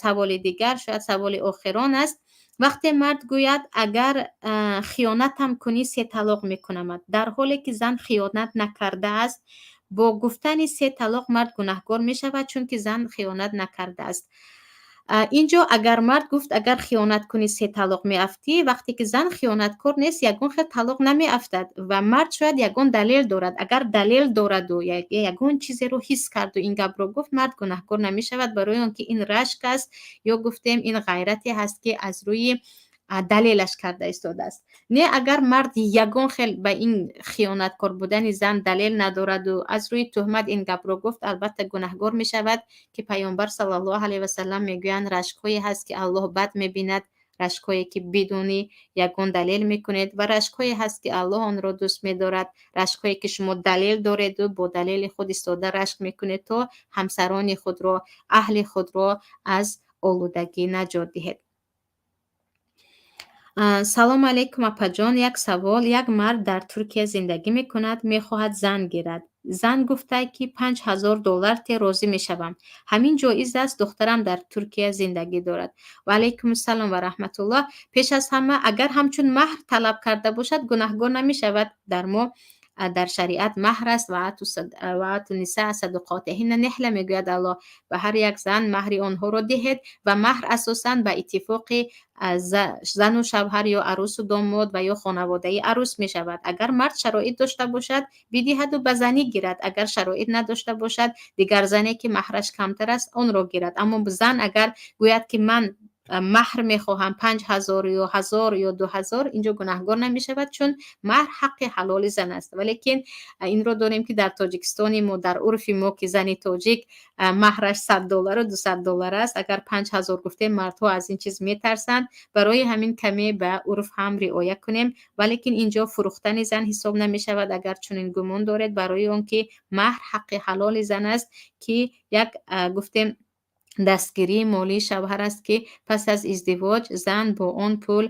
B: Саволи дигар, шояд саволи охирон аст: вақте мард гӯяд: «Агар хиёнатам кунӣ, се талоқ мекунамат», дар ҳоле ки зан хиёнат накардааст, бо гуфтани се талоқ мард гунаҳкор мешавад, чунки зан хиёнат накардааст. Инҷо агар мард гуфт: «Агар хиёнат кунӣ, се талоқ меафтӣ», вақте ки зан хиёнаткор нест, ягон хел талоқ намеафтад. Ва мард шояд ягон далел дорад. Агар далел дораду ягон чизеро ҳис карду ин гапро гуфт, мард гунаҳкор намешавад, барои он ки ин рашк аст ё гуфтем, ин ғайрате ҳаст, ки аз рӯи далелаш карда истодааст. Не, агар мард ягон хел ба ин хиёнаткор будани зан далел надораду аз рӯи тӯҳмат ин гапро гуфт, албатта, гунаҳгор мешавад, ки Паёмбар саллаллоҳу алайҳи васаллам мегӯянд: рашкҳое ҳаст, ки Аллоҳ бад мебинад, рашкҳое ки бидуни ягон далел мекунед, ва рашкҳое ҳаст, ки Аллоҳ онро дӯст медорад, рашкҳое ки шумо далел дореду бо далели худ истода рашк мекунед, то ҳамсарони худро, аҳли худро аз олудагӣ наҷот диҳед. Салом алейкум, апаҷон. Як савол: як мард дар Туркия зиндагӣ мекунад, мехоҳад зан гирад. Зан гуфта, ки 5000 доллар те, розӣ мешавам. Ҳамин ҷоиз аст? Духтарам дар Туркия зиндагӣ дорад. Ва алайкум ассалом ва раҳматуллоҳ. Пеш аз ҳама, агар ҳамчун маҳр талаб карда бошад, гунаҳгор намешавад. Дар мо Дар шариат маҳр аст. وآتوا النساء صدقاتهن نحلة, мегӯяд Аллоҳ, ба ҳар як зан маҳри онҳоро диҳед. Ва маҳр асосан ба иттифоқи зану шавҳар ё арӯсу домод ва ё хонаводаи арӯс мешавад. Агар мард шароит дошта бошад, бидиҳаду ба занӣ гирад. Агар шароит надошта бошад, дигар зане, ки маҳраш камтар аст, онро гирад. Аммо зан агар гӯяд, ки ман маҳр мехоҳам 5000 ё 1000 ё 2000, инҷо гунаҳгор намешавад, чун маҳр ҳаққи ҳалоли зан аст. Валекин инро дорем, ки дар Тоҷикистони мо, дар урфи мо, ки зани тоҷик маҳраш 100 доллару 200 доллар аст, агар 5000 гуфтем, мардҳо аз ин чиз метарсанд. Барои ҳамин каме ба урф ҳам риоя кунем. Валекин инҷо фурӯхтани зан ҳисоб намешавад, агар чунин гумон доред, барои он ки маҳр ҳаққи ҳалоли зан аст, ки як, гуфтем, дастгирии молии шавҳар аст, ки пас аз издивоҷ зан бо он пул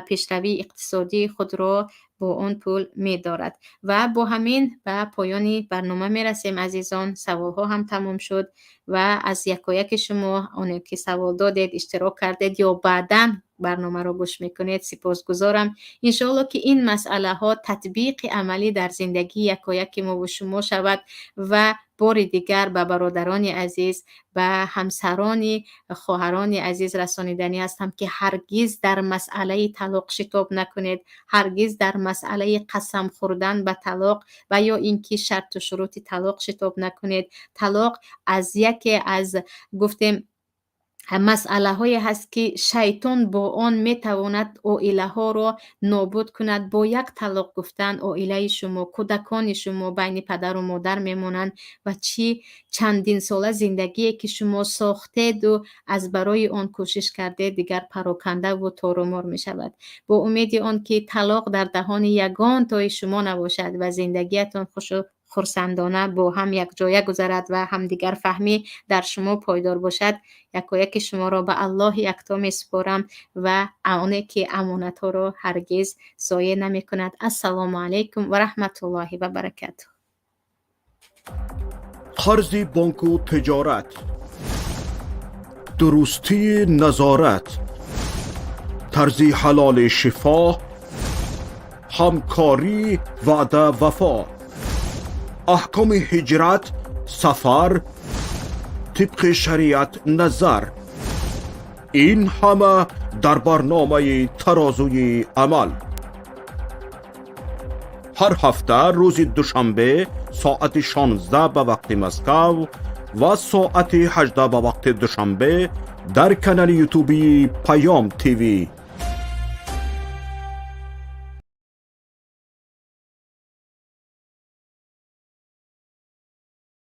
B: пешравии иқтисодии худро бо он пул медорад. Ва бо ҳамин ба поёни барнома мерасем, азизон. Саволҳо ҳам тамом шуд ва аз якояки шумо, оне ки савол додед, иштирок кардед ё баъдан барномаро гӯш мекунед, сипосгузорам. Иншоалло, ки ин масъалаҳо татбиқи амалӣ дар зиндагии якояки мову шумо шавад. Ва бори дигар ба бародарони азиз, ба ҳамсарони хоҳарони азиз расониданӣ ҳастам, ки ҳаргиз дар масъалаи талоқ шитоб накунед, ҳаргиз дар масъалаи қасам хӯрдан ба талоқ ва ё ин ки шарту шурути талоқ шитоб накунед. Талоқ аз яке аз, гуфтем, масъалаҳое ҳаст, ки шайтон бо он метавонад оилаҳоро нобуд кунад. Бо як талоқ гуфтан оилаи шумо, кӯдакони шумо байни падару модар мемонанд ва чӣ чандинсола зиндагие, ки шумо сохтеду аз барои он кӯшиш кардед, дигар парокандаву торумор мешавад. Бо умеди он ки талоқ дар даҳони ягон тои шумо набошад ва зиндагиятон хушу хурсандона бо ҳам якҷоя гузарад ва ҳамдигарфаҳмӣ дар шумо пойдор бошад, якояки шуморо ба Аллоҳи якто месупорам ва оне ки амонатҳоро ҳаргиз зоеъ намекунад. Ассалому алайкум ва раҳматуллоҳи ва баракатуҳ.
A: Қарзи бонку тиҷорат, дурустии назорат, тарзи ҳалоли шифо, ҳамкорӣ, ваъда, вафо, аҳкоми ҳиҷрат, сафар, тибқи шариат назар, ин ҳама дар барномаи «Тарозуи амал» ҳар ҳафта рӯзи душанбе соати 16 ба вақти Москав ва соати 18 ба вақти Душанбе дар канали ютубии «Паём ТВ».